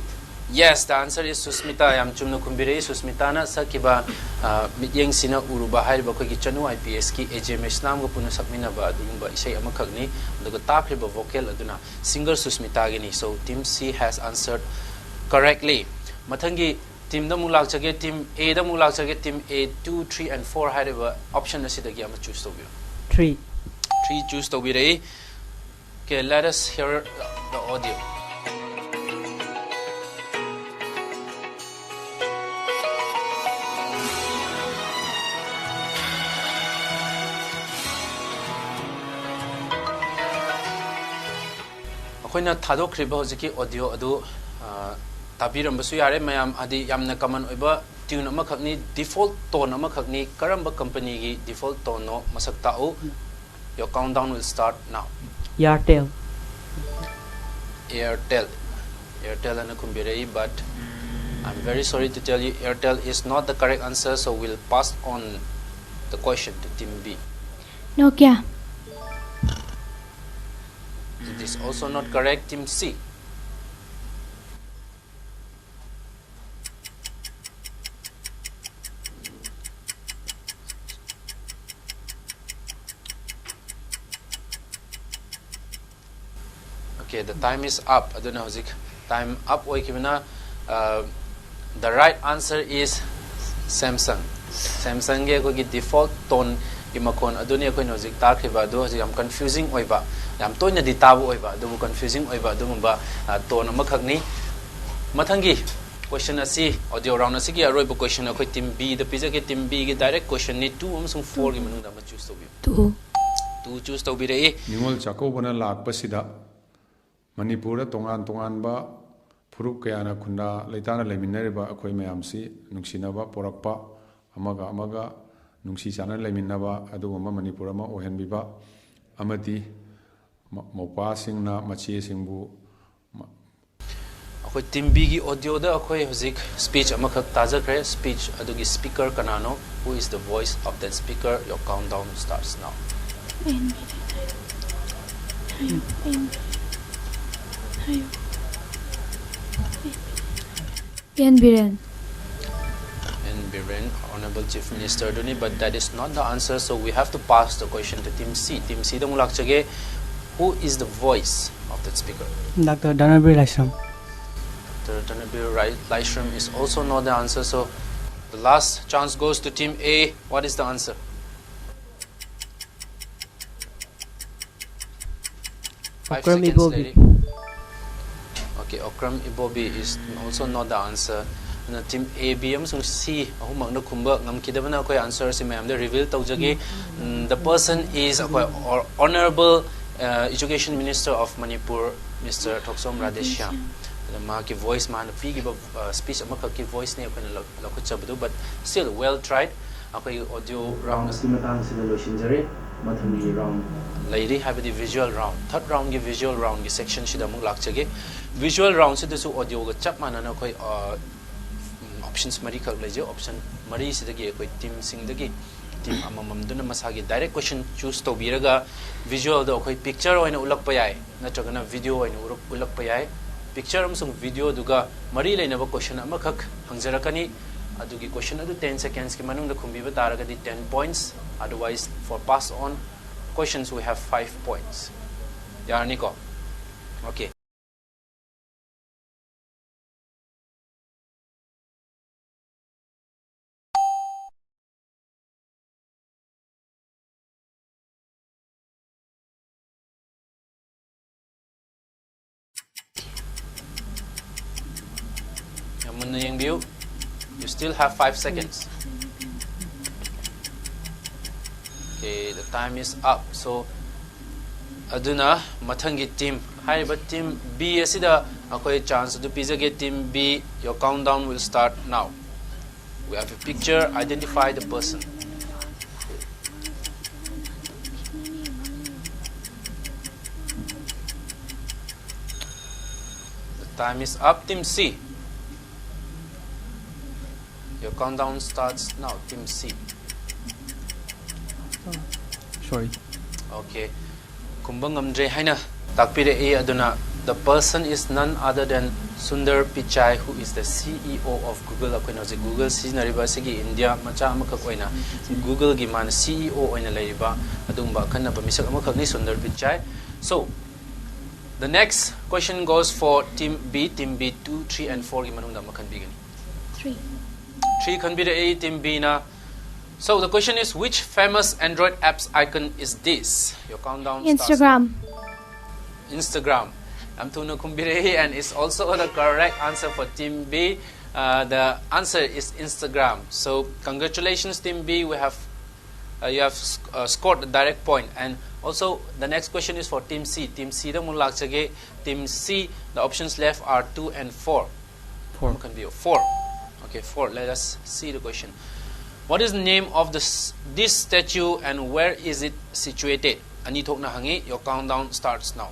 Yes, the answer is Susmita. ꯌꯥꯝ ꯆꯨꯝꯅ ꯈꯨꯝꯕꯤꯔꯛꯏ꯫ ꯁꯨꯁꯃꯤꯇꯥꯅ ꯁꯛꯈꯤꯕ ꯑ, ꯃꯤꯠꯌꯦꯡꯁꯤꯅ ꯎꯔꯨꯕ ꯍꯥꯏꯔꯤꯕ ꯑꯩꯈꯣꯏꯒꯤ ꯆꯅꯨ IPSꯀꯤ AJ ꯃꯩꯁꯅꯥꯝꯒ ꯄꯨꯟꯅ ꯁꯛꯃꯤꯟꯅꯕ ꯑꯗꯨꯒꯨꯝꯕ ꯏꯁꯩ ꯑꯃꯈꯛꯅꯤ꯫ ꯑꯗꯨꯒ ꯇꯥꯈ꯭ꯔꯤꯕ vocal ꯑꯗꯨꯅ singer ꯁꯨꯁꯃꯤꯇꯥꯒꯤꯅꯤ꯫ So Team C has answered correctly. ꯃꯊꯪꯒꯤ teamꯗ ꯑꯃꯨꯛ ꯂꯥꯛꯆꯒꯦ꯫ Team Aꯗ ꯑꯃꯨꯛ ꯂꯥꯛꯆꯒꯦ꯫ Team A two, three and four ꯍꯥꯏꯔꯤꯕ option ꯑꯁꯤꯗꯒꯤ ꯑꯃ choose ꯇꯧꯕꯤꯌꯨ꯫ Three. Three choose ꯇꯧꯕꯤꯔꯛꯏ꯫ Okay, let us hear the audio. ꯑꯩꯈꯣꯏꯅ ꯊꯥꯗꯣꯛꯈ꯭ꯔꯤꯕ ꯍꯧꯖꯤꯛꯀꯤ audio ꯑꯗꯨ ꯑ, ꯇꯥꯕꯤꯔꯝꯕꯁꯨ ꯌꯥꯔꯦ ꯃꯌꯥꯝ꯫ ꯍꯥꯏꯗꯤ ꯌꯥꯝꯅ common ꯑꯣꯏꯕ tune ꯑꯃꯈꯛꯅꯤ, default tone ꯑꯃꯈꯛꯅꯤ꯫ ꯀꯔꯝꯕ companyꯒꯤ default toneꯅꯣ? ꯃꯁꯛ ꯇꯥꯛꯎ꯫ Your countdown will start now. Airtel. Airtel. Airtel ꯍꯥꯏꯅ ꯈꯨꯝꯕꯤꯔꯛꯏ, but I'm very sorry to tell you, Airtel is not the correct answer, so we'll pass on the question to Team B. Nokia. It is also not correct, Team C. Okay, the time is up. ꯑꯗꯨꯅ ꯍꯧꯖꯤꯛ time up ꯑꯣꯏꯈꯤꯕꯅ, uh, the right answer is Samsung. Samsungꯒꯤ ꯑꯩꯈꯣꯏꯒꯤ default toneꯒꯤ ꯃꯈꯣꯟ ꯑꯗꯨꯅꯤ ꯑꯩꯈꯣꯏꯅ ꯍꯧꯖꯤꯛ ꯇꯥꯈ꯭ꯔꯤꯕ ꯑꯗꯨ꯫ ꯍꯧꯖꯤꯛ ꯌꯥꯝ confusing ꯑꯣꯏꯕ, ꯌꯥꯝ ꯇꯣꯏꯅꯗꯤ ꯇꯥꯕ ꯑꯣꯏꯕ, ꯑꯗꯨꯕꯨ confusing ꯑꯣꯏꯕ ꯑꯗꯨꯒꯨꯝꯕ, uh, tone ꯑꯃꯈꯛꯅꯤ꯫ ꯃꯊꯪꯒꯤ question ꯑꯁꯤ, audio round ꯑꯁꯤꯒꯤ ꯑꯔꯣꯏꯕ question ꯑꯩꯈꯣꯏ Team Bꯗ ꯄꯤꯖꯒꯦ꯫ Team Bꯒꯤ direct questionꯅꯤ꯫ Two ꯑꯃꯁꯨꯡ fourꯒꯤ ꯃꯅꯨꯡꯗ ꯑꯃ choose ꯇꯧꯕꯤꯌꯨ꯫ Two. Two choose ꯇꯧꯕꯤꯔꯛꯏ꯫ ꯅꯤꯉꯣꯜ ꯆꯥꯛꯀꯧꯕꯅ ꯂꯥꯛꯄꯁꯤꯗ ꯃꯅꯤꯄꯨꯔꯗ ꯇꯣꯉꯥꯟ ꯇꯣꯉꯥꯟꯕ ꯐꯨꯔꯨꯞ ꯀꯌꯥꯅ ꯈꯨꯟꯗꯥ ꯂꯩꯇꯥꯅ ꯂꯩꯃꯤꯟꯅꯔꯤꯕ ꯑꯩꯈꯣꯏ ꯃꯌꯥꯝꯁꯤ ꯅꯨꯡꯁꯤꯅꯕ ꯄꯣꯔꯛꯄ, ꯑꯃꯒ ꯑꯃꯒ ꯅꯨꯡꯁꯤ ꯆꯥꯟꯅꯅ ꯂꯩꯃꯤꯟꯅꯕ ꯑꯗꯨꯒꯨꯝꯕ ꯃꯅꯤꯄꯨꯔ ꯑꯃ ꯑꯣꯏꯍꯟꯕꯤꯕ ꯑꯃꯗꯤ ꯃ-, ꯃꯧꯄ꯭ꯋꯥꯁꯤꯡꯅ ꯃꯆꯦꯁꯤꯡꯕꯨ ꯃ-, ꯑꯩꯈꯣꯏ ꯇꯤꯝ ꯕꯤꯒꯤ ꯑꯣꯗꯤꯑꯣꯗ ꯑꯩꯈꯣꯏ ꯍꯧꯖꯤꯛ ꯁ꯭ꯄꯤꯆ ꯑꯃꯈꯛ ꯇꯥꯖꯈ꯭ꯔꯦ꯫ ꯁ꯭ꯄꯤꯆ ꯑꯗꯨꯒꯤ ꯁ꯭ꯄꯤꯀꯔ ꯀꯅꯥꯅꯣ? Who is the voice of that speaker? Your countdown starts now. N Biren. N Biren, Honourable Chief Minister ꯑꯗꯨꯅꯤ, but that is not the answer, so we have to pass the question to Team C. Team C ꯗ ꯑꯃꯨꯛ ꯂꯥꯛꯆꯒꯦ. Who is the voice of that speaker? Doctor Dhanabir Laishram. Doctor Dhanabir Rai- Laishram is also not the answer, so the last chance goes to Team A. What is the answer? Five Okram seconds Ibobi. Lady. Okay, Okram Ibobi is also not the answer. ꯑꯗꯨꯅ Team A, B ꯑꯃꯁꯨꯡ C ꯑꯍꯨꯝꯃꯛꯅ ꯈꯨꯝꯕ ꯉꯝꯈꯤꯗꯕꯅ ꯑꯩꯈꯣꯏ answer ꯑꯁꯤ ꯃꯌꯥꯝꯗ reveal ꯇꯧꯖꯒꯦ. ꯎꯝ, the person is ꯑꯩꯈꯣꯏ Hon- Honourable, uh, Education Minister of Manipur, Mister Thoksom Radheshyam. ꯑꯗ ꯃꯍꯥꯛꯀꯤ voice, ꯃꯥꯅ ꯄꯤꯈꯤꯕ, uh, speech ꯑꯃꯈꯛꯀꯤ voice ꯅꯤ ꯑꯩꯈꯣꯏꯅ ꯂꯧ- ꯂꯧꯈꯠꯆꯕꯗꯨ, but still well tried. ꯑꯩꯈꯣꯏꯒꯤ audio round ꯑꯁꯤꯒꯤ ꯃꯇꯥꯡꯁꯤꯗ ꯂꯣꯏꯁꯤꯟꯖꯔꯦ꯫ ꯃꯊꯪꯒꯤ round ꯂꯩꯔꯤ, ꯍꯥꯏꯕꯗꯤ visual round, third round ꯒꯤ visual round ꯒꯤ section ꯁꯤꯗ ꯑꯃꯨꯛ ꯂꯥꯛꯆꯒꯦ꯫ Visual round ꯁꯤꯗꯁꯨ audio ꯒ ꯆꯞ ꯃꯥꯟꯅꯅ ꯑꯩꯈꯣꯏ, ꯑ, options ꯃꯔꯤꯈꯛ ꯂꯩꯖꯩ꯫ Option ꯃꯔꯤꯁꯤꯗꯒꯤ ꯑꯩꯈꯣꯏ team ꯁꯤꯡꯗꯒꯤ team ꯑꯃꯃꯝꯗꯨꯅ ꯃꯁꯥꯒꯤ direct question choose ꯇꯧꯕꯤꯔꯒ visual ꯗ ꯑꯩꯈꯣꯏ picture ꯑꯣꯏꯅ ꯎꯠꯂꯛꯄ ꯌꯥꯏ, ꯅꯠꯇ꯭ꯔꯒꯅ video ꯑꯣꯏꯅ ꯎꯔꯛ- ꯎꯠꯂꯛꯄ ꯌꯥꯏ꯫ Picture ꯑꯃꯁꯨꯡ video ꯗꯨꯒ ꯃꯔꯤ ꯂꯩꯅꯕ question ꯑꯃꯈꯛ ꯍꯪꯖꯔꯛꯀꯅꯤ꯫ ꯑꯗꯨꯒꯤ question ꯑꯗꯨ ten seconds ꯀꯤ ꯃꯅꯨꯡꯗ ꯈꯨꯝꯕꯤꯕ ꯇꯥꯔꯒꯗꯤ ten points, otherwise for pass on questions we have five points. ꯌꯥꯔꯅꯤꯀꯣ? Okay. ꯌꯥꯝ ꯃꯨꯟꯅ ꯌꯦꯡꯕꯤꯌꯨ. You still have five seconds. Okay, the time is up. So, ꯑꯗꯨꯅ ꯃꯊꯪꯒꯤ team, ꯍꯥꯏꯔꯤꯕ team B ꯑꯁꯤꯗ ꯑꯩꯈꯣꯏ chance ꯑꯗꯨ ꯄꯤꯖꯒꯦ. Team B, your countdown will start now. We have a picture, identify the person. The time is up, team C. Your countdown starts now, team C. Sorry. Okay. ꯈꯨꯝꯕ ꯉꯝꯗ꯭ꯔꯦ ꯍꯥꯏꯅ ꯇꯥꯛꯄꯤꯔꯛꯏ꯫ ꯑꯗꯨꯅ the person is none other than Sundar Pichai, who is the C E O of Google. ꯑꯩꯈꯣꯏꯅ ꯍꯧꯖꯤꯛ Google ꯁꯤꯖꯤꯟꯅꯔꯤꯕ ꯑꯁꯤꯒꯤ India ꯃꯆꯥ ꯑꯃꯈꯛ ꯑꯣꯏꯅ Googleꯒꯤ ꯃꯥꯅ C E O ꯑꯣꯏꯅ ꯂꯩꯔꯤꯕ ꯑꯗꯨꯒꯨꯝꯕ ꯑꯈꯟꯅꯕ ꯃꯤꯁꯛ ꯑꯃꯈꯛꯅꯤ Sundar Pichai. So, the next question goes for team B, team B two, three and fourꯒꯤ ꯃꯅꯨꯡꯗ ꯑꯃ ꯈꯟꯕꯤꯒꯅꯤ꯫ Three. Three ꯈꯟꯕꯤꯔꯛꯏ team Bꯅ. So the question is, which famous Android apps icon is this? Your countdown starts. Instagram. Instagram. ꯌꯥꯝ ꯊꯨꯅ ꯈꯨꯝꯕꯤꯔꯛꯏ, and it's also the correct answer for team B. Uh, the answer is Instagram. So congratulations, team B. We have uh, you have sc- uh, scored the direct point, and also the next question is for team C. Team Cꯗ ꯑꯃꯨꯛ ꯂꯥꯛꯆꯒꯦ. Team C, the options left are two and four. Four. ꯑꯃ ꯈꯟꯕꯤꯌꯨ. Four. Okay, four. Let us see the question. What is the name of this this statue and where is it situated? ꯑꯅꯤ ꯊꯣꯛꯅ ꯍꯪꯉꯤ. Your countdown starts now.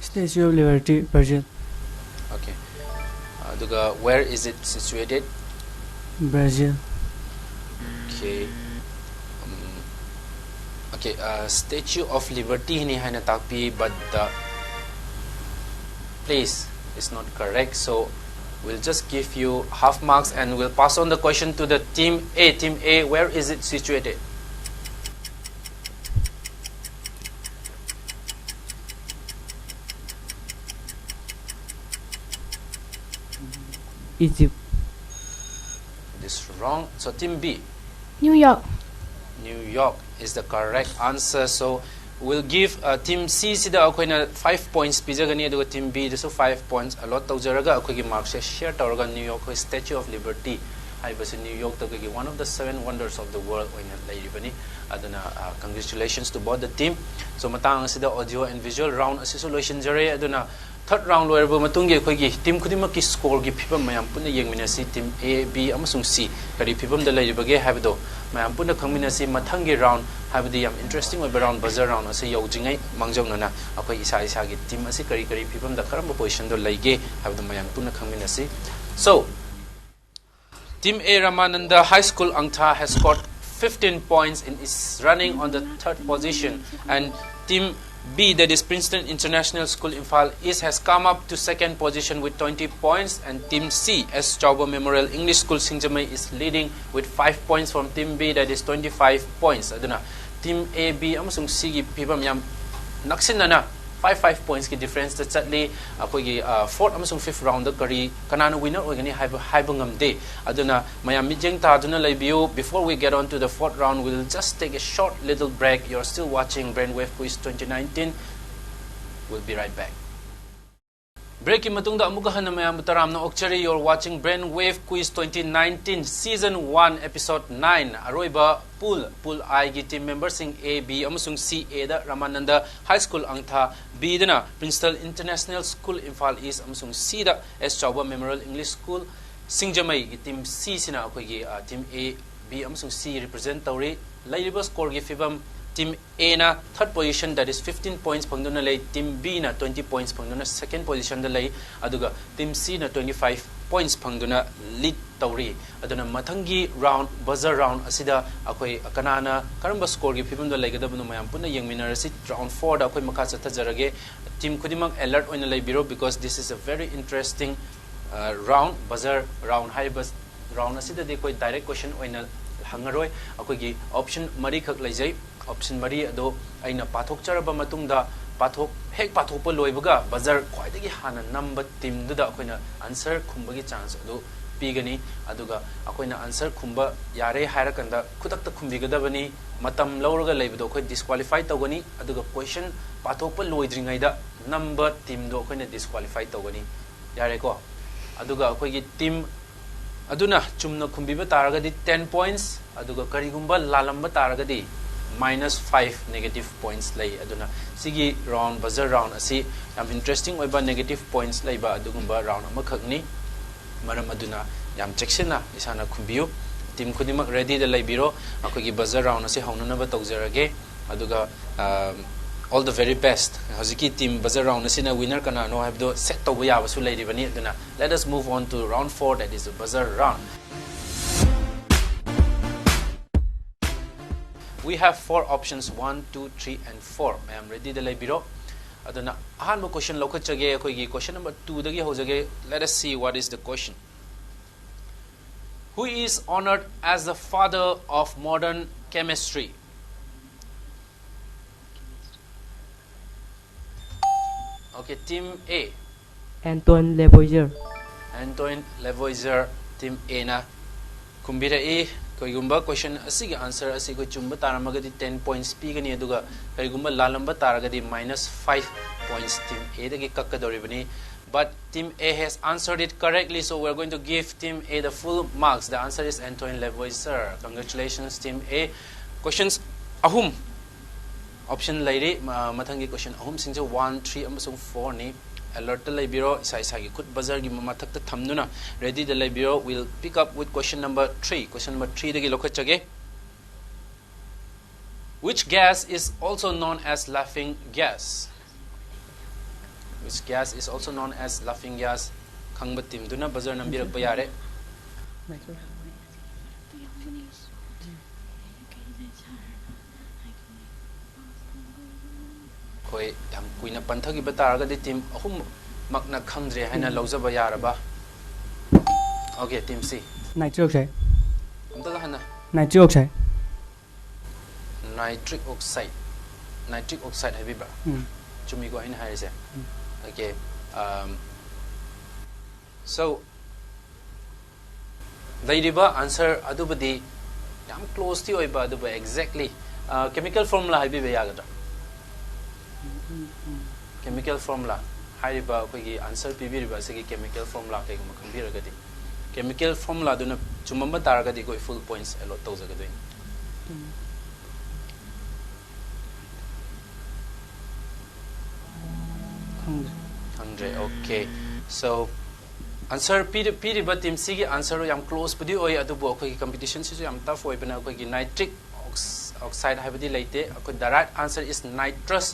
Statue of Liberty, Brazil. Okay. ꯑꯗꯨꯒ where is it situated? Brazil. Okay. Um, okay, uh, Statue of Liberty ꯅꯤ ꯍꯥꯏꯅ ꯇꯥꯛꯄꯤ, but the place is not correct. So we'll just give you half marks and we'll pass on the question to the team A. Team A, where is it situated? Egypt. It is wrong. So team B, New York. New York is the correct answer. So we'll give uh, team C ꯁꯤꯗ ꯑꯩꯈꯣꯏꯅ five points ꯄꯤꯖꯒꯅꯤ, ꯑꯗꯨꯒ team B ꯗꯁꯨ five points allot ꯇꯧꯖꯔꯒ ꯑꯩꯈꯣꯏꯒꯤ marks ꯁꯦ share ꯇꯧꯔꯒ New York ꯈꯣꯏ Statue of Liberty ꯍꯥꯏꯕꯁꯤ new ꯌꯣꯔꯛꯇꯒꯤ one of the seven wonders of the world ꯑꯣꯏꯅ ꯂꯩꯔꯤꯕꯅꯤ꯫ ꯑꯗꯨꯅ, uh, congratulations to both the team. So, ꯃꯇꯥꯡ ꯑꯁꯤꯗ audio and visual round ꯑꯁꯤꯁꯨ ꯂꯣꯏꯁꯤꯟꯖꯔꯦ꯫ ꯑꯗꯨꯅ third round ꯂꯣꯏꯔꯕ ꯃꯇꯨꯡꯒꯤ ꯑꯩꯈꯣꯏꯒꯤ team ꯈꯨꯗꯤꯡꯃꯛꯀꯤ scoreꯒꯤ ꯐꯤꯕꯝ ꯃꯌꯥꯝ ꯄꯨꯟꯅ ꯌꯦꯡꯃꯤꯟꯅꯁꯤ꯫ Team A, B ꯑꯃꯁꯨꯡ C ꯀꯔꯤ ꯐꯤꯕꯝꯗ ꯂꯩꯔꯤꯕꯒꯦ ꯍꯥꯏꯕꯗꯣ ꯃꯌꯥꯝ ꯄꯨꯟꯅ ꯈꯪꯃꯤꯟꯅꯁꯤ꯫ ꯃꯊꯪꯒꯤ round, ꯍꯥꯏꯕꯗꯤ ꯌꯥꯝ interesting ꯑꯣꯏꯕ round, buzzer round ꯑꯁꯤ ꯌꯧꯗ꯭ꯔꯤꯉꯩ ꯃꯥꯡꯖꯧꯅꯅ ꯑꯩꯈꯣꯏ ꯏꯁꯥ ꯏꯁꯥꯒꯤ team ꯑꯁꯤ ꯀꯔꯤ ꯀꯔꯤ ꯐꯤꯕꯝꯗ, ꯀꯔꯝꯕ positionꯗ ꯂꯩꯒꯦ ꯍꯥꯏꯕꯗꯨ ꯃꯌꯥꯝ ꯄꯨꯟꯅ ꯈꯪꯃꯤꯟꯅꯁꯤ꯫ So, Team A, Ramananda High School, Angtha, has scored fifteen points and is running on the third position, and Team B, that is Princeton International School, Imphal East, has come up to second position with twenty points, and Team C, S Chauba Memorial English School, Singjamei, is leading with five points from Team B, that is twenty-five points. ꯑꯗꯨꯅ Team A, B ꯑꯃꯁꯨꯡ Cꯒꯤ ꯐꯤꯕꯝ ꯌꯥꯝ ꯅꯛꯁꯤꯟꯅꯅ five five pointsꯀꯤ differenceꯇ ꯆꯠꯂꯤ꯫ ꯑꯩꯈꯣꯏꯒꯤ, uh, fourth ꯑꯃꯁꯨꯡ fifth roundꯗ ꯀꯔꯤ, ꯀꯅꯥꯅ winner ꯑꯣꯏꯒꯅꯤ ꯍꯥꯏꯕ, ꯍꯥꯏꯕ ꯉꯝꯗꯦ꯫ ꯑꯗꯨꯅ ꯃꯌꯥꯝ ꯃꯤꯠꯌꯦꯡ ꯇꯥꯗꯨꯅ ꯂꯩꯕꯤꯌꯨ꯫ Before we get on to the fourth round, we'll just take a short little break. You're still watching Brainwave Quiz twenty nineteen. We'll be right back. Breakꯀꯤ ꯃꯇꯨꯡꯗ ꯑꯃꯨꯛꯀ ꯍꯟꯅ ꯃꯌꯥꯝꯕꯨ ꯇꯔꯥꯝꯅ ꯑꯣꯛꯆꯔꯤ꯫ You're watching Brainwave Quiz twenty nineteen, Season one, Episode nine꯫ ꯑꯔꯣꯏꯕ pool, Pool Iꯒꯤ team memberꯁꯤꯡ A, B ꯑꯃꯁꯨꯡ C꯫ Aꯗ Ramananda High School, Angtha, Bꯗꯅ Princeton International School, Imphal East, ꯑꯃꯁꯨꯡ Cꯗ S Chauba Memorial English School, ꯁꯤꯡꯖꯃꯩꯒꯤ team Cꯁꯤꯅ ꯑꯩꯈꯣꯏꯒꯤ, ꯑ, Team A, B ꯑꯃꯁꯨꯡ C represent ꯇꯧꯔꯤ꯫ ꯂꯩꯔꯤꯕ scoreꯒꯤ ꯐꯤꯕꯝ, Team Aꯅ third position, that is fifteen points ꯐꯪꯗꯨꯅ ꯂꯩ, Team Bꯅ twenty points ꯐꯪꯗꯨꯅ second positionꯗ ꯂꯩ, ꯑꯗꯨꯒ Team Cꯅ twenty five points ꯐꯪꯗꯨꯅ lead ꯇꯧꯔꯤ꯫ ꯑꯗꯨꯅ ꯃꯊꯪꯒꯤ round, buzzer round ꯑꯁꯤꯗ ꯑꯩꯈꯣꯏ ꯀꯅꯥꯅ ꯀꯔꯝꯕ scoreꯒꯤ ꯐꯤꯕꯝꯗ ꯂꯩꯒꯗꯕꯅꯣ ꯃꯌꯥꯝ ꯄꯨꯟꯅ ꯌꯦꯡꯃꯤꯟꯅꯔꯁꯤ꯫ Round fourꯗ ꯑꯩꯈꯣꯏ ꯃꯈꯥ ꯆꯠꯊꯖꯔꯒꯦ꯫ Team ꯈꯨꯗꯤꯡꯃꯛ alert ꯑꯣꯏꯅ ꯂꯩꯕꯤꯔꯣ, because this is a very interesting, uh, round, buzzer round ꯍꯥꯏꯔꯤꯕ round ꯑꯁꯤꯗꯗꯤ ꯑꯩꯈꯣꯏ direct question ꯑꯣꯏꯅ ꯍꯪꯉꯔꯣꯏ꯫ ꯑꯩꯈꯣꯏꯒꯤ option ꯃꯔꯤꯈꯛ ꯂꯩꯖꯩ꯫ Option ꯃꯔꯤ ꯑꯗꯣ ꯑꯩꯅ ꯄꯥꯊꯣꯛꯆꯔꯕ ꯃꯇꯨꯡꯗ, ꯄꯥꯊꯣꯛ-, ꯍꯦꯛ ꯄꯥꯊꯣꯛꯄ ꯂꯣꯏꯕꯒ buzzer ꯈ꯭ꯋꯥꯏꯗꯒꯤ ꯍꯥꯟꯅ ꯅꯝꯕ teamꯗꯨꯗ ꯑꯩꯈꯣꯏꯅ answer ꯈꯨꯝꯕꯒꯤ chance ꯑꯗꯨ ꯄꯤꯒꯅꯤ꯫ ꯑꯗꯨꯒ ꯑꯩꯈꯣꯏꯅ answer ꯈꯨꯝꯕ ꯌꯥꯔꯦ ꯍꯥꯏꯔꯀꯥꯟꯗ ꯈꯨꯗꯛꯇ ꯈꯨꯝꯕꯤꯒꯗꯕꯅꯤ꯫ ꯃꯇꯝ ꯂꯧꯔꯒ ꯂꯩꯕꯗꯣ ꯑꯩꯈꯣꯏ disqualify ꯇꯧꯒꯅꯤ꯫ ꯑꯗꯨꯒ question ꯄꯥꯊꯣꯛꯄ ꯂꯣꯏꯗ꯭ꯔꯤꯉꯩꯗ ꯅꯝꯕ teamꯗꯣ ꯑꯩꯈꯣꯏꯅ disqualify ꯇꯧꯒꯅꯤ꯫ ꯌꯥꯔꯦꯀꯣ? ꯑꯗꯨꯒ ꯑꯩꯈꯣꯏꯒꯤ team ꯑꯗꯨꯅ ꯆꯨꯝꯅ ꯈꯨꯝꯕꯤꯕ ꯇꯥꯔꯒꯗꯤ ten points, ꯑꯗꯨꯒ ꯀꯔꯤꯒꯨꯝꯕ ꯂꯥꯜꯂꯝꯕ ꯇꯥꯔꯒꯗꯤ minus five negative points ꯂꯩ꯫ ꯑꯗꯨꯅ ꯁꯤꯒꯤ round, buzzer round ꯑꯁꯤ ꯌꯥꯝ interesting ꯑꯣꯏꯕ, negative points ꯂꯩꯕ ꯑꯗꯨꯒꯨꯝꯕ round ꯑꯃꯈꯛꯅꯤ꯫ ꯃꯔꯝ ꯑꯗꯨꯅ ꯌꯥꯝ ꯆꯦꯛꯁꯤꯟꯅ ꯏꯁꯥꯅ ꯈꯨꯝꯕꯤꯌꯨ꯫ Team ꯈꯨꯗꯤꯡꯃꯛ readyꯗ ꯂꯩꯕꯤꯔꯣ꯫ ꯑꯩꯈꯣꯏꯒꯤ buzzer round ꯑꯁꯤ ꯍꯧꯅꯅꯕ ꯇꯧꯖꯔꯒꯦ꯫ ꯑꯗꯨꯒ, ꯑ, all the very best꯫ ꯍꯧꯖꯤꯛꯀꯤ team buzzer round ꯑꯁꯤꯅ winner ꯀꯅꯥꯅꯣ ꯍꯥꯏꯕꯗꯨ set ꯇꯧꯕ ꯌꯥꯕꯁꯨ ꯂꯩꯔꯤꯕꯅꯤ꯫ ꯑꯗꯨꯅ let us move on to round four, that is the buzzer round. We have four options, one, two, three and four꯫ ꯃꯌꯥꯝ readyꯗ ꯂꯩꯕꯤꯔꯣ꯫ ꯑꯗꯨꯅ ꯑꯍꯥꯟꯕ question ꯂꯧꯈꯠꯆꯒꯦ꯫ ꯑꯩꯈꯣꯏꯒꯤ question number twoꯗꯒꯤ ꯍꯧꯖꯒꯦ꯫ Let us see what is the question. Who is honored as the father of modern chemistry? Okay, team A. Antoine Lavoisier. Antoine Lavoisier, team Aꯅ ꯈꯨꯝꯕꯤꯔꯛꯏ꯫ ꯀꯩꯒꯨꯝꯕ question ꯑꯁꯤꯒꯤ answer ꯑꯁꯤ ꯑꯩꯈꯣꯏ ꯆꯨꯝꯕ ꯇꯥꯔꯝꯃꯒꯗꯤ ten points ꯄꯤꯒꯅꯤ, ꯑꯗꯨꯒ ꯀꯔꯤꯒꯨꯝꯕ ꯂꯥꯜꯂꯝꯕ ꯇꯥꯔꯒꯗꯤ minus five points team Aꯗꯒꯤ ꯀꯛꯀꯗꯧꯔꯤꯕꯅꯤ꯫ But team A has answered it correctly, so we're going to give team A the full marks. The answer is Antoine Lavoisier. Congratulations, team A. Questions ꯑꯍꯨꯝ option ꯂꯩꯔꯤ꯫ ꯃ-, ꯃꯊꯪꯒꯤ question ꯑꯍꯨꯝꯁꯤꯡꯁꯦ one, three ꯑꯃꯁꯨꯡ fourꯅꯤ꯫ Alertꯇ ꯂꯩꯕꯤꯔꯣ, ꯏꯁꯥ ꯏꯁꯥꯒꯤ ꯈꯨꯠ buzzerꯒꯤ ꯃꯊꯛꯇ ꯊꯝꯗꯨꯅ readyꯗ ꯂꯩꯕꯤꯔꯣ꯫ We'll pick up with question number three. Question number threeꯗꯒꯤ ꯂꯧꯈꯠꯆꯒꯦ꯫ Which gas is also known as laughing gas? Which gas is also known as laughing gas? ꯈꯪꯕ teamꯗꯨꯅ buzzer ꯅꯝꯕꯤꯔꯛꯄ ꯌꯥꯔꯦ꯫ ꯑꯩꯈꯣꯏ ꯌꯥꯝ ꯀꯨꯏꯅ ꯄꯟꯊꯈꯤꯕ ꯇꯥꯔꯒꯗꯤ team ꯑꯍꯨꯝꯃꯛꯅ ꯈꯪꯗ꯭ꯔꯦ ꯍꯥꯏꯅ ꯂꯧꯖꯕ ꯌꯥꯔꯕ? Okay, team C. Nitric oxide. ꯑꯝꯇꯒ ꯍꯟꯅ. Nitric oxide. Nitric oxide. Nitric oxide ꯍꯥꯏꯕꯤꯕ꯭ꯔꯥ? ꯎꯝ꯫ ꯆꯨꯝꯃꯤꯀꯣ ꯑꯩꯅ ꯍꯥꯏꯔꯤꯁꯦ? ꯎꯝ꯫ Okay. Um, so, ꯂꯩꯔꯤꯕ answer ꯑꯗꯨꯕꯨꯗꯤ ꯌꯥꯝ closeꯇꯤ ꯑꯣꯏꯕ, ꯑꯗꯨꯕꯨ exactly, ꯑ, chemical formula ꯍꯥꯏꯕꯤꯕ ꯌꯥꯒꯗ꯭ꯔꯥ? Chemical formula ꯍꯥꯏꯔꯤꯕ ꯑꯩꯈꯣꯏꯒꯤ answer ꯄꯤꯕꯤꯔꯤꯕ ꯑꯁꯤꯒꯤ chemical formula ꯀꯩꯒꯨꯝꯕ ꯈꯪꯕꯤꯔꯒꯗꯤ꯫ Chemical formula ꯗꯨꯅ ꯆꯨꯝꯃꯝꯕ ꯇꯥꯔꯒꯗꯤ ꯑꯩꯈꯣꯏ full points allot ꯇꯧꯖꯒꯗꯣꯏꯅꯤ꯫ ꯈꯪꯗ꯭ꯔꯦ꯫ ꯈꯪꯗ꯭ꯔꯦ꯫ Okay, so answer ꯄꯤꯔꯤ- ꯄꯤꯔꯤꯕ team C ꯒꯤ answer ꯗꯣ ꯌꯥꯝ close ꯄꯨꯗꯤ ꯑꯣꯏ, ꯑꯗꯨꯕꯨ ꯑꯩꯈꯣꯏꯒꯤ competition ꯁꯤꯁꯨ ꯌꯥꯝ tough ꯑꯣꯏꯕꯅ ꯑꯩꯈꯣꯏꯒꯤ nitric ox- oxide ꯍꯥꯏꯕꯗꯤ ꯂꯩꯇꯦ꯫ ꯑꯩꯈꯣꯏ the right answer is nitrous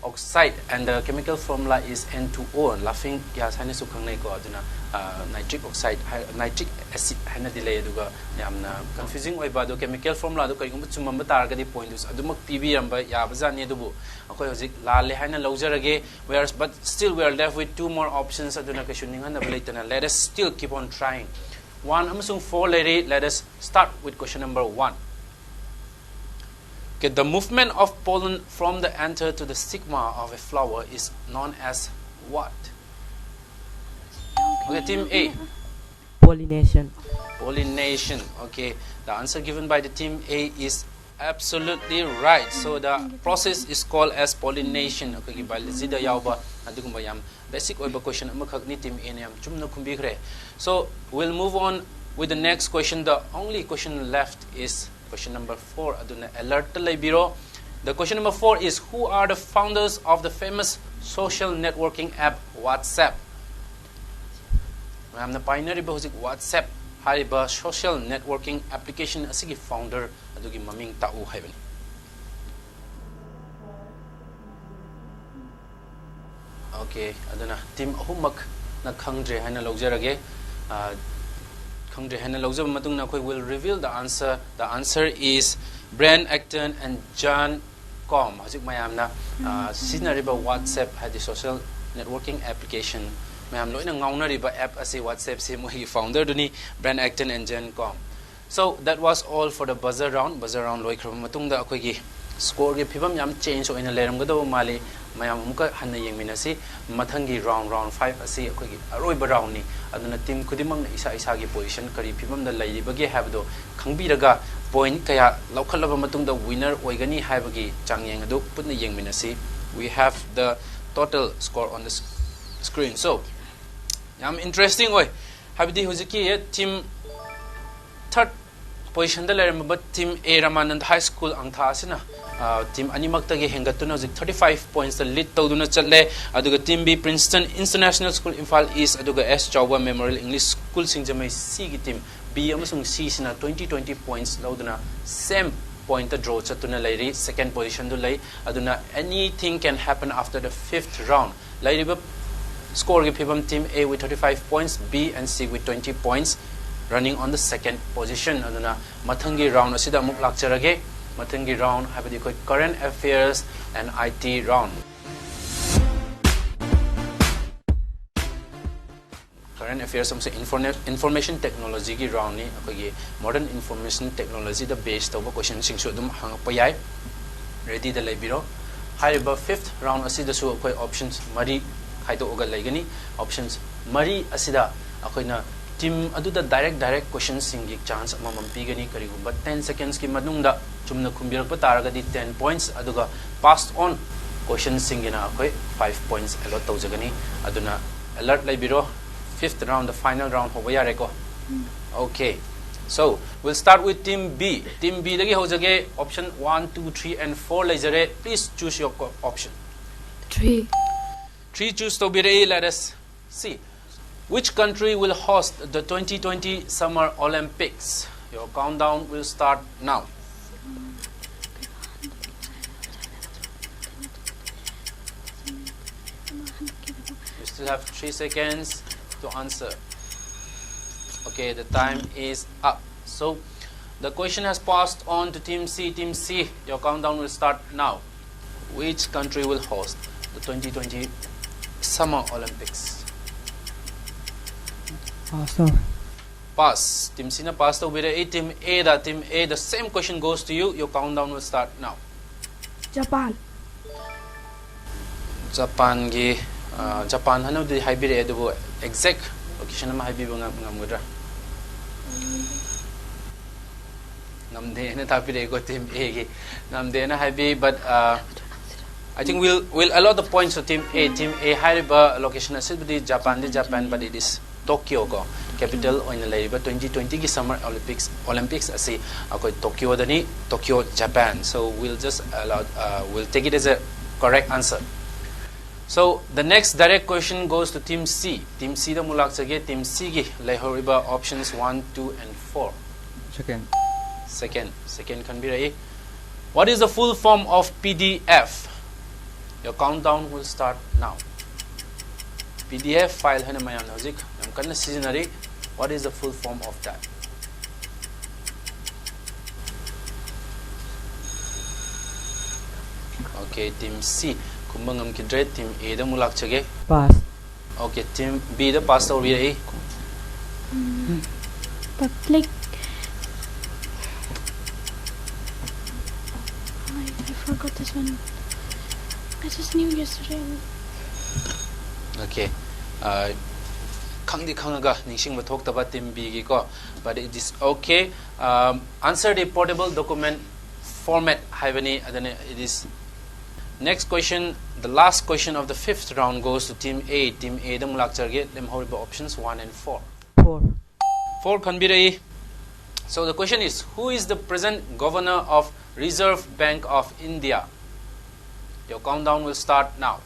oxide and the chemical formula is N two O, laughing gas ꯍꯥꯏꯅꯁꯨ ꯈꯪꯅꯩꯀꯣ꯫ ꯑꯗꯨꯅ nitric oxide, nitric acid ꯍꯥꯏꯅꯗꯤ ꯂꯩ꯫ ꯑꯗꯨꯒ ꯌꯥꯝꯅ confusing ꯑꯣꯏꯕ ꯑꯗꯣ chemical formula ꯗꯣ ꯀꯔꯤꯒꯨꯝꯕ ꯆꯨꯝꯃꯝꯕ ꯇꯥꯔꯒꯗꯤ point ꯗꯨꯁꯨ ꯑꯗꯨꯃꯛ ꯄꯤꯕꯤꯔꯝꯕ ꯌꯥꯕꯖꯥꯠꯅꯤ꯫ ꯑꯗꯨꯕꯨ ꯑꯩꯈꯣꯏ ꯍꯧꯖꯤꯛ ꯂꯥꯜꯂꯦ ꯍꯥꯏꯅ ꯂꯧꯖꯔꯒꯦ꯫ We are, but still we are left with two more options. ꯑꯗꯨꯅ ꯀꯩꯁꯨ ꯅꯤꯡꯍꯟꯅꯕ ꯂꯩꯇꯅ, let us still keep on trying. One ꯑꯃꯁꯨꯡ four ꯂꯩꯔꯤ꯫ Let us start with question number one. Okay, the movement of pollen from the anther to the stigma of a flower is known as what? Okay, team A. Pollination. Pollination. Okay, the answer given by the team A is absolutely right. So the process is called as pollination. ꯑꯩꯈꯣꯏꯒꯤ biology ꯗ ꯌꯥꯎꯕ ꯑꯗꯨꯒꯨꯝꯕ ꯌꯥꯝ basic ꯑꯣꯏꯕ question ꯑꯃꯈꯛꯅꯤ꯫ Team A ꯅ ꯌꯥꯝ ꯆꯨꯝꯅ ꯈꯨꯝꯕꯤꯈ꯭ꯔꯦ꯫ So we'll move on with the next question. The only question left is question number four. ꯑꯗꯨꯅ alert ꯇ ꯂꯩꯕꯤꯔꯣ꯫ The question number four is, who are the founders of the famous social networking app WhatsApp? ꯃꯌꯥꯝꯅ ꯄꯥꯏꯅꯔꯤꯕ ꯍꯧꯖꯤꯛ WhatsApp ꯍꯥꯏꯔꯤꯕ social networking application ꯑꯁꯤꯒꯤ founder ꯑꯗꯨꯒꯤ ꯃꯃꯤꯡ ꯇꯥꯛꯎ ꯍꯥꯏꯕꯅꯤ꯫ Okay, ꯑꯗꯨꯅ team ꯑꯍꯨꯝꯃꯛꯅ ꯈꯪꯗ꯭ꯔꯦ ꯍꯥꯏꯅ ꯂꯧꯖꯔꯒꯦ꯫ ꯑ, ꯈꯪꯗ꯭ꯔꯦ ꯍꯥꯏꯅ ꯂꯧꯖꯕ ꯃꯇꯨꯡꯗ ꯑꯩꯈꯣꯏ will reveal the answer. The answer is Brian Acton and John Com. ꯍꯧꯖꯤꯛ ꯃꯌꯥꯝꯅ, ꯑ, ꯁꯤꯖꯤꯟꯅꯔꯤꯕ WhatsApp ꯍꯥꯏꯗꯤ social networking application, ꯃꯌꯥꯝ ꯂꯣꯏꯅ ꯉꯥꯎꯅꯔꯤꯕ app ꯑꯁꯤ WhatsApp ꯁꯤ ꯃꯣꯏꯒꯤ founder ꯗꯨꯅꯤ, Brian Acton and John Com. So that was all for the buzzer round. Buzzer round ꯂꯣꯏꯈ꯭ꯔꯕ ꯃꯇꯨꯡꯗ ꯑꯩꯈꯣꯏꯒꯤ score ꯒꯤ ꯐꯤꯕꯝ ꯌꯥꯝ change ꯑꯣꯏꯅ ꯂꯩꯔꯝꯒꯗꯕ ꯃꯥꯜꯂꯤ꯫ ꯃꯌꯥꯝ ꯑꯃꯨꯛꯀ ꯍꯟꯅ ꯌꯦꯡꯃꯤꯟꯅꯁꯤ꯫ ꯃꯊꯪꯒꯤ round, round five ꯑꯁꯤ ꯑꯩꯈꯣꯏꯒꯤ ꯑꯔꯣꯏꯕ round ꯅꯤ꯫ ꯑꯗꯨꯅ team ꯈꯨꯗꯤꯡꯃꯛꯅ ꯏꯁꯥ ꯏꯁꯥꯒꯤ position ꯀꯔꯤ ꯐꯤꯕꯝꯗ ꯂꯩꯔꯤꯕꯒꯦ ꯍꯥꯏꯕꯗꯣ ꯈꯪꯕꯤꯔꯒ point ꯀꯌꯥ ꯂꯧꯈꯠꯂꯕ ꯃꯇꯨꯡꯗ winner ꯑꯣꯏꯒꯅꯤ ꯍꯥꯏꯕꯒꯤ ꯆꯥꯡꯌꯦꯡ ꯑꯗꯨ ꯄꯨꯟꯅ ꯌꯦꯡꯃꯤꯟꯅꯁꯤ꯫ We have the total score on the s- screen. So, ꯌꯥꯝ interesting ꯑꯣꯏ꯫ ꯍꯥꯏꯕꯗꯤ ꯍꯧꯖꯤꯛꯀꯤ team third positionꯗ ꯂꯩꯔꯝꯃꯤꯕ team A Ramanand High School Angtha ꯑꯁꯤꯅ team ꯑꯅꯤꯃꯛꯇꯒꯤ ꯍꯦꯟꯒꯠꯇꯨꯅ ꯍꯧꯖꯤꯛ thirty five pointsꯇ lead ꯇꯧꯗꯨꯅ ꯆꯠꯂꯦ꯫ ꯑꯗꯨꯒ team B Princeton International School Imphal East ꯑꯗꯨꯒ S Chawba Memorial English School ꯁꯤꯡꯖꯃꯩ Cꯒꯤ team B ꯑꯃꯁꯨꯡ Cꯁꯤꯅ twenty twenty points ꯂꯧꯗꯨꯅ same pointꯇ draw ꯆꯠꯇꯨꯅ ꯂꯩꯔꯤ꯫ Second positionꯗꯨ ꯂꯩ꯫ ꯑꯗꯨꯅ anything can happen after the fifth round꯫ ꯂꯩꯔꯤꯕ scoreꯒꯤ ꯐꯤꯕꯝ team A with thirty five points, B and C with twenty points, running on the second position꯫ ꯑꯗꯨꯅ ꯃꯊꯪꯒꯤ round ꯑꯁꯤꯗ ꯑꯃꯨꯛ ꯂꯥꯛꯆꯔꯒꯦ꯫ ꯃꯊꯪꯒꯤ round ꯍꯥꯏꯕꯗꯤ ꯑꯩꯈꯣꯏ Current Affairs and I T round꯫ Current Affairs ꯑꯃꯁꯨꯡ Information Technologyꯒꯤ roundꯅꯤ꯫ ꯑꯩꯈꯣꯏꯒꯤ modern information technologyꯗ base ꯇꯧꯕ questionꯁꯤꯡꯁꯨ ꯑꯗꯨꯝ ꯍꯪꯉꯛꯄ ꯌꯥꯏ꯫ Readyꯗ ꯂꯩꯕꯤꯔꯣ꯫ ꯍꯥꯏꯔꯤꯕ fifth round ꯑꯁꯤꯗꯁꯨ ꯑꯩꯈꯣꯏ options ꯃꯔꯤ ꯈꯥꯏꯗꯣꯛꯑꯒ ꯂꯩꯒꯅꯤ꯫ Options ꯃꯔꯤ ꯑꯁꯤꯗ ꯑꯩꯈꯣꯏꯅ team ꯑꯗꯨꯗ direct direct questionꯁꯤꯡꯒꯤ chance ꯑꯃꯃꯝ ꯄꯤꯒꯅꯤ꯫ ꯀꯔꯤꯒꯨꯝꯕ ten secondsꯀꯤ ꯃꯅꯨꯡꯗ ꯆꯨꯝꯅ ꯈꯨꯝꯕꯤꯔꯛꯄ ꯇꯥꯔꯒꯗꯤ ten points, ꯑꯗꯨꯒ passed on questionꯁꯤꯡꯒꯤꯅ ꯑꯩꯈꯣꯏ five points allot ꯇꯧꯖꯒꯅꯤ꯫ ꯑꯗꯨꯅ alert ꯂꯩꯕꯤꯔꯣ꯫ Fifth round, the final round ꯍꯧꯕ ꯌꯥꯔꯦꯀꯣ? Okay, so we'll start with team B. Team Bꯗꯒꯤ ꯍꯧꯖꯒꯦ꯫ Option one, two, three and four ꯂꯩꯖꯔꯦ꯫ Please choose your co- option. Three. Three choose ꯇꯧꯕꯤꯔꯛꯏ꯫ Let us see. Which country will host the twenty twenty Summer Olympics? Your countdown will start now. You still have three seconds to answer. Okay, the time is up. So, the question has passed on to Team C. Team C, your countdown will start now. Which country will host the twenty twenty Summer Olympics? Pass ꯇꯧ Pass. Team Cꯅ pass ꯇꯧꯕꯤꯔꯛꯏ꯫ Team Aꯗ, Team A, the same question goes to you. Your countdown will start now. Japan. Japanꯒꯤ ꯑ, Japan ꯍꯥꯏꯅꯕꯨꯗꯤ ꯍꯥꯏꯕꯤꯔꯛꯑꯦ, ꯑꯗꯨꯕꯨ exact location ꯑꯃ ꯍꯥꯏꯕꯤꯕ ꯉꯝ- ꯉꯝꯒꯗ꯭ꯔꯥ? ꯉꯝꯗꯦ ꯍꯥꯏꯅ ꯇꯥꯛꯄꯤꯔꯛꯑꯦꯀꯣ Team Aꯒꯤ꯫ ꯉꯝꯗꯦꯅ ꯍꯥꯏꯕꯤ, but uh, I think we'll we'll allot the points to Team A. Team A ꯍꯥꯏꯔꯤꯕ location ꯑꯁꯤꯕꯨꯗꯤ Japanꯗꯤ Japan, but it is Tokyo ꯀꯣ, capital ꯑꯣꯏꯅ ꯂꯩꯔꯤꯕ twenty twenty ꯒꯤ Summer Olympics, Olympics ꯑꯁꯤ ꯑꯩꯈꯣꯏ Tokyo ꯗꯅꯤ, Tokyo, Japan. So we'll just allow, uh, we'll take it as a correct answer. So the next direct question goes to team C. Team C ꯗ ꯑꯃꯨꯛ ꯂꯥꯛꯆꯒꯦ. Team C ꯒꯤ ꯂꯩꯍꯧꯔꯤꯕ options one, two and four. Second. Second, second ꯈꯟꯕꯤꯔꯛꯏ. What is the full form of P D F? Your countdown will start now. P D F file ꯍꯥꯏꯅ ꯃꯌꯥꯝꯅ ꯍꯧꯖꯤꯛ ꯌꯥꯝ ꯀꯟꯅ ꯁꯤꯖꯤꯟꯅꯔꯤ. What is the full form of that? Okay, team C ꯈꯨꯝꯕ ꯉꯝꯈꯤꯗ꯭ꯔꯦ. Team A ꯗ ꯑꯃꯨꯛ ꯂꯥꯛꯆꯒꯦ. Pass. Okay, team B the pass ꯇꯧꯕꯤꯔꯛꯏ. Public. I, I forgot this one. I just knew yesterday. Okay. Uh, ꯈꯪꯗꯤ ꯈꯪꯉꯒ ꯅꯤꯡꯁꯤꯡꯕ ꯊꯣꯛꯇꯕ team B ꯒꯤꯀꯣ. But it is okay. Um, answer the portable document format ꯍꯥꯏꯕꯅꯤ. ꯑꯗꯨꯅ it is. Next question, the last question of the fifth round goes to team A. Team A ꯗ ꯑꯃꯨꯛ ꯂꯥꯛꯆꯔꯒꯦ. ꯂꯦꯝꯍꯧꯔꯤꯕ options one and four. Four. Four ꯈꯟꯕꯤꯔꯛꯏ. So the question is, who is the present governor of Reserve Bank of India? Your countdown will start now.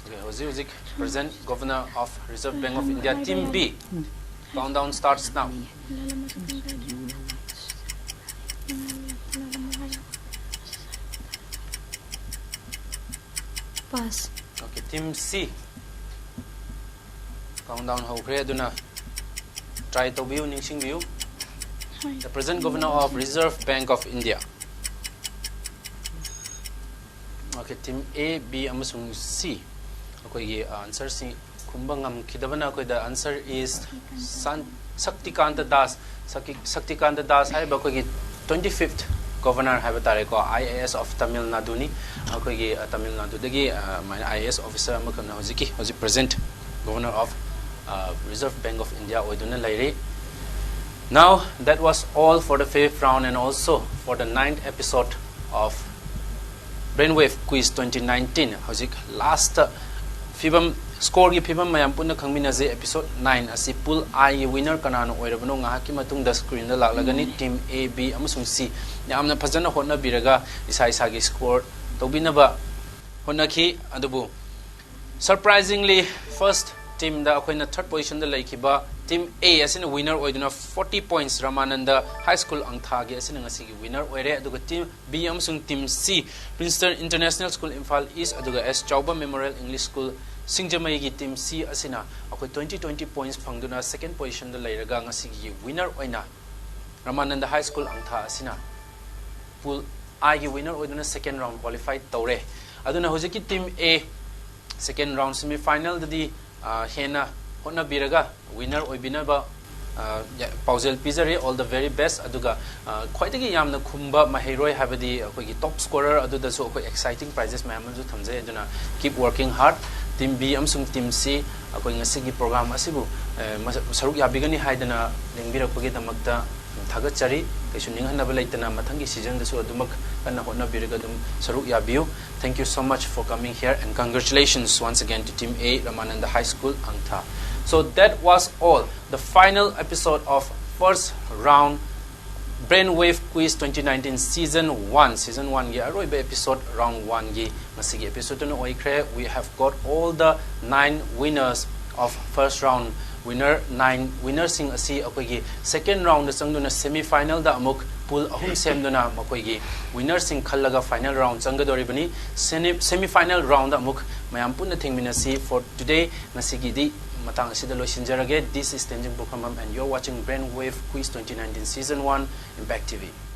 Okay, ꯍꯧꯖꯤꯛ ꯍꯧꯖꯤꯛ present governor of Reserve Bank of India, team B. Countdown starts now. Pass. Okay, team C. Countdown ꯍꯧꯈ꯭ꯔꯦ, ꯑꯗꯨꯅ try ꯇꯧꯕꯤꯌꯨ, ꯅꯤꯡꯁꯤꯡꯕꯤꯌꯨ. The present governor of Reserve Bank of India. Okay, team A, B ꯑꯃꯁꯨꯡ C, ꯑꯩꯈꯣꯏꯒꯤ answer ꯁꯤ ꯈꯨꯝꯕ ꯉꯝꯈꯤꯗꯕꯅ ꯑꯩꯈꯣꯏꯗ answer is San-, Saktikanta Das. Sakti-, Saktikanta Das ꯍꯥꯏꯔꯤꯕ ꯑꯩꯈꯣꯏꯒꯤ twenty fifth governor ꯍꯥꯏꯕ ꯇꯥꯔꯦꯀꯣ, I A S of Tamil Nadu ꯅꯤ꯫ ꯑꯩꯈꯣꯏꯒꯤ ꯑ, ꯇꯥꯃꯤꯜ ꯅꯥꯗꯨꯗꯒꯤ ꯑ, ꯑꯗꯨꯃꯥꯏꯅ I A S officer ꯑꯃꯈꯛꯅ ꯍꯧꯖꯤꯛꯀꯤ, ꯍꯧꯖꯤꯛ present governor of, ꯑ, Reserve Bank of India ꯑꯣꯏꯗꯨꯅ ꯂꯩꯔꯤ꯫ Now, that was all for the fifth round and also for the ninth episode of Brainwave Quiz twenty nineteen. ꯍꯧꯖꯤꯛ last ꯐꯤꯕꯝ, score ꯒꯤ ꯐꯤꯕꯝ ꯃꯌꯥꯝ ꯄꯨꯟꯅ ꯈꯪꯃꯤꯟꯅꯁꯦ꯫ Episode nine ꯑꯁꯤ Pool I ꯒꯤ winner ꯀꯅꯥꯅ ꯑꯣꯏꯔꯕꯅꯣ ꯉꯥꯏꯍꯥꯛꯀꯤ ꯃꯇꯨꯡꯗ screen the ꯂꯥꯛꯂꯒꯅꯤ꯫ Team A, B ꯑꯃꯁꯨꯡ C ꯌꯥꯝꯅ ꯐꯖꯅ ꯍꯣꯠꯅꯕꯤꯔꯒ ꯏꯁꯥ ꯏꯁꯥꯒꯤ score ꯇꯧꯕꯤꯅꯕ ꯍꯣꯠꯅꯈꯤ꯫ ꯑꯗꯨꯕꯨ surprisingly, first team ꯗ ꯑꯩꯈꯣꯏꯅ third position ꯗ ꯂꯩꯈꯤꯕ Team A ꯑꯁꯤꯅ winner ꯑꯣꯏꯗꯨꯅ forty points, ꯔꯃꯥꯅꯟꯗ High School ꯑꯪꯊꯥꯒꯤ ꯑꯁꯤꯅ ꯉꯁꯤꯒꯤ winner ꯑꯣꯏꯔꯦ꯫ ꯑꯗꯨꯒ Team B ꯑꯃꯁꯨꯡ Team C, Princeton International School Imphal East ꯑꯗꯨꯒ S ꯆꯥꯎꯕ Memorial English School ꯁꯤꯡꯖꯃꯩꯒꯤ Team C ꯑꯁꯤꯅ ꯑꯩꯈꯣꯏ twenty twenty points ꯐꯪꯗꯨꯅ second position ꯗ ꯂꯩꯔꯒ ꯉꯁꯤꯒꯤ winner ꯑꯣꯏꯅ ꯔꯃꯥꯅꯟꯗ High School ꯑꯪꯊꯥ ꯑꯁꯤꯅ Pool I ꯒꯤ winner ꯑꯣꯏꯗꯨꯅ second round qualify ꯇꯧꯔꯦ꯫ ꯑꯗꯨꯅ ꯍꯧꯖꯤꯛꯀꯤ Team A second round semi final ꯗꯗꯤ, ꯑ, ꯍꯦꯟꯅ ꯍꯣꯠꯅꯕꯤꯔꯒ winner ꯑꯣꯏꯕꯤꯅꯕ, ꯑ, ꯌꯥ-, ꯄꯥꯎꯖꯦꯜ ꯄꯤꯖꯔꯤ꯫ All the very best꯫ ꯑꯗꯨꯒ, ꯑ, ꯈ꯭ꯋꯥꯏꯗꯒꯤ ꯌꯥꯝꯅ ꯈꯨꯝꯕ ꯃꯍꯩꯔꯣꯏ ꯍꯥꯏꯕꯗꯤ ꯑꯩꯈꯣꯏꯒꯤ top scorer ꯑꯗꯨꯗꯁꯨ ꯑꯩꯈꯣꯏ exciting prizes ꯃꯌꯥꯝ ꯑꯃꯁꯨ ꯊꯝꯖꯩ꯫ ꯑꯗꯨꯅ keep working hard꯫ Team B ꯑꯃꯁꯨꯡ Team C ꯑꯩꯈꯣꯏ ꯉꯁꯤꯒꯤ program ꯑꯁꯤꯕꯨ, ꯑ, ꯃꯁ-, ꯁꯔꯨꯛ ꯌꯥꯕꯤꯒꯅꯤ ꯍꯥꯏꯗꯅ ꯂꯦꯡꯕꯤꯔꯛꯄꯒꯤꯗꯃꯛꯇ ꯊꯥꯒꯠꯆꯔꯤ꯫ ꯀꯩꯁꯨ ꯅꯤꯡꯍꯟꯅꯕ ꯂꯩꯇꯅ ꯃꯊꯪꯒꯤ season ꯗꯁꯨ ꯑꯗꯨꯃꯛ ꯀꯟꯅ ꯍꯣꯠꯅꯕꯤꯔꯒ ꯑꯗꯨꯝ ꯁꯔꯨꯛ ꯌꯥꯕꯤꯌꯨ꯫ Thank you so much for coming here and congratulations once again to Team A, Ramananda High School, Angtha. So that was all, the final episode of first round Brainwave Quiz twenty nineteen season one, season one ꯒꯤ ꯑꯔꯣꯏꯕ episode, round one ꯒꯤ ꯉꯁꯤꯒꯤ episode ꯑꯗꯨꯅ ꯑꯣꯏꯈ꯭ꯔꯦ꯫ We have got all the nine winners of first round, winner nine, winner ꯁꯤꯡ ꯑꯁꯤ ꯑꯩꯈꯣꯏꯒꯤ second round ꯗ ꯆꯪꯗꯨꯅ semi final ꯗ ꯑꯃꯨꯛ pool ꯑꯍꯨꯝ ꯁꯦꯝꯗꯨꯅ ꯃꯈꯣꯏꯒꯤ winner ꯁꯤꯡ ꯈꯜꯂꯒ final round ꯆꯪꯒꯗꯧꯔꯤꯕꯅꯤ꯫ Semi, semi final round ꯗ ꯑꯃꯨꯛ ꯃꯌꯥꯝ ꯄꯨꯟꯅ ꯊꯦꯡꯃꯤꯟꯅꯁꯤ꯫ For today, ꯉꯁꯤꯒꯤꯗꯤ ꯃꯇꯥꯡ ꯑꯁꯤꯗ ꯂꯣꯏꯁꯤꯟꯖꯔꯒꯦ꯫ This is Tenzing Pokhrambam and you're watching Brainwave Quiz twenty nineteen season one, Impact T V.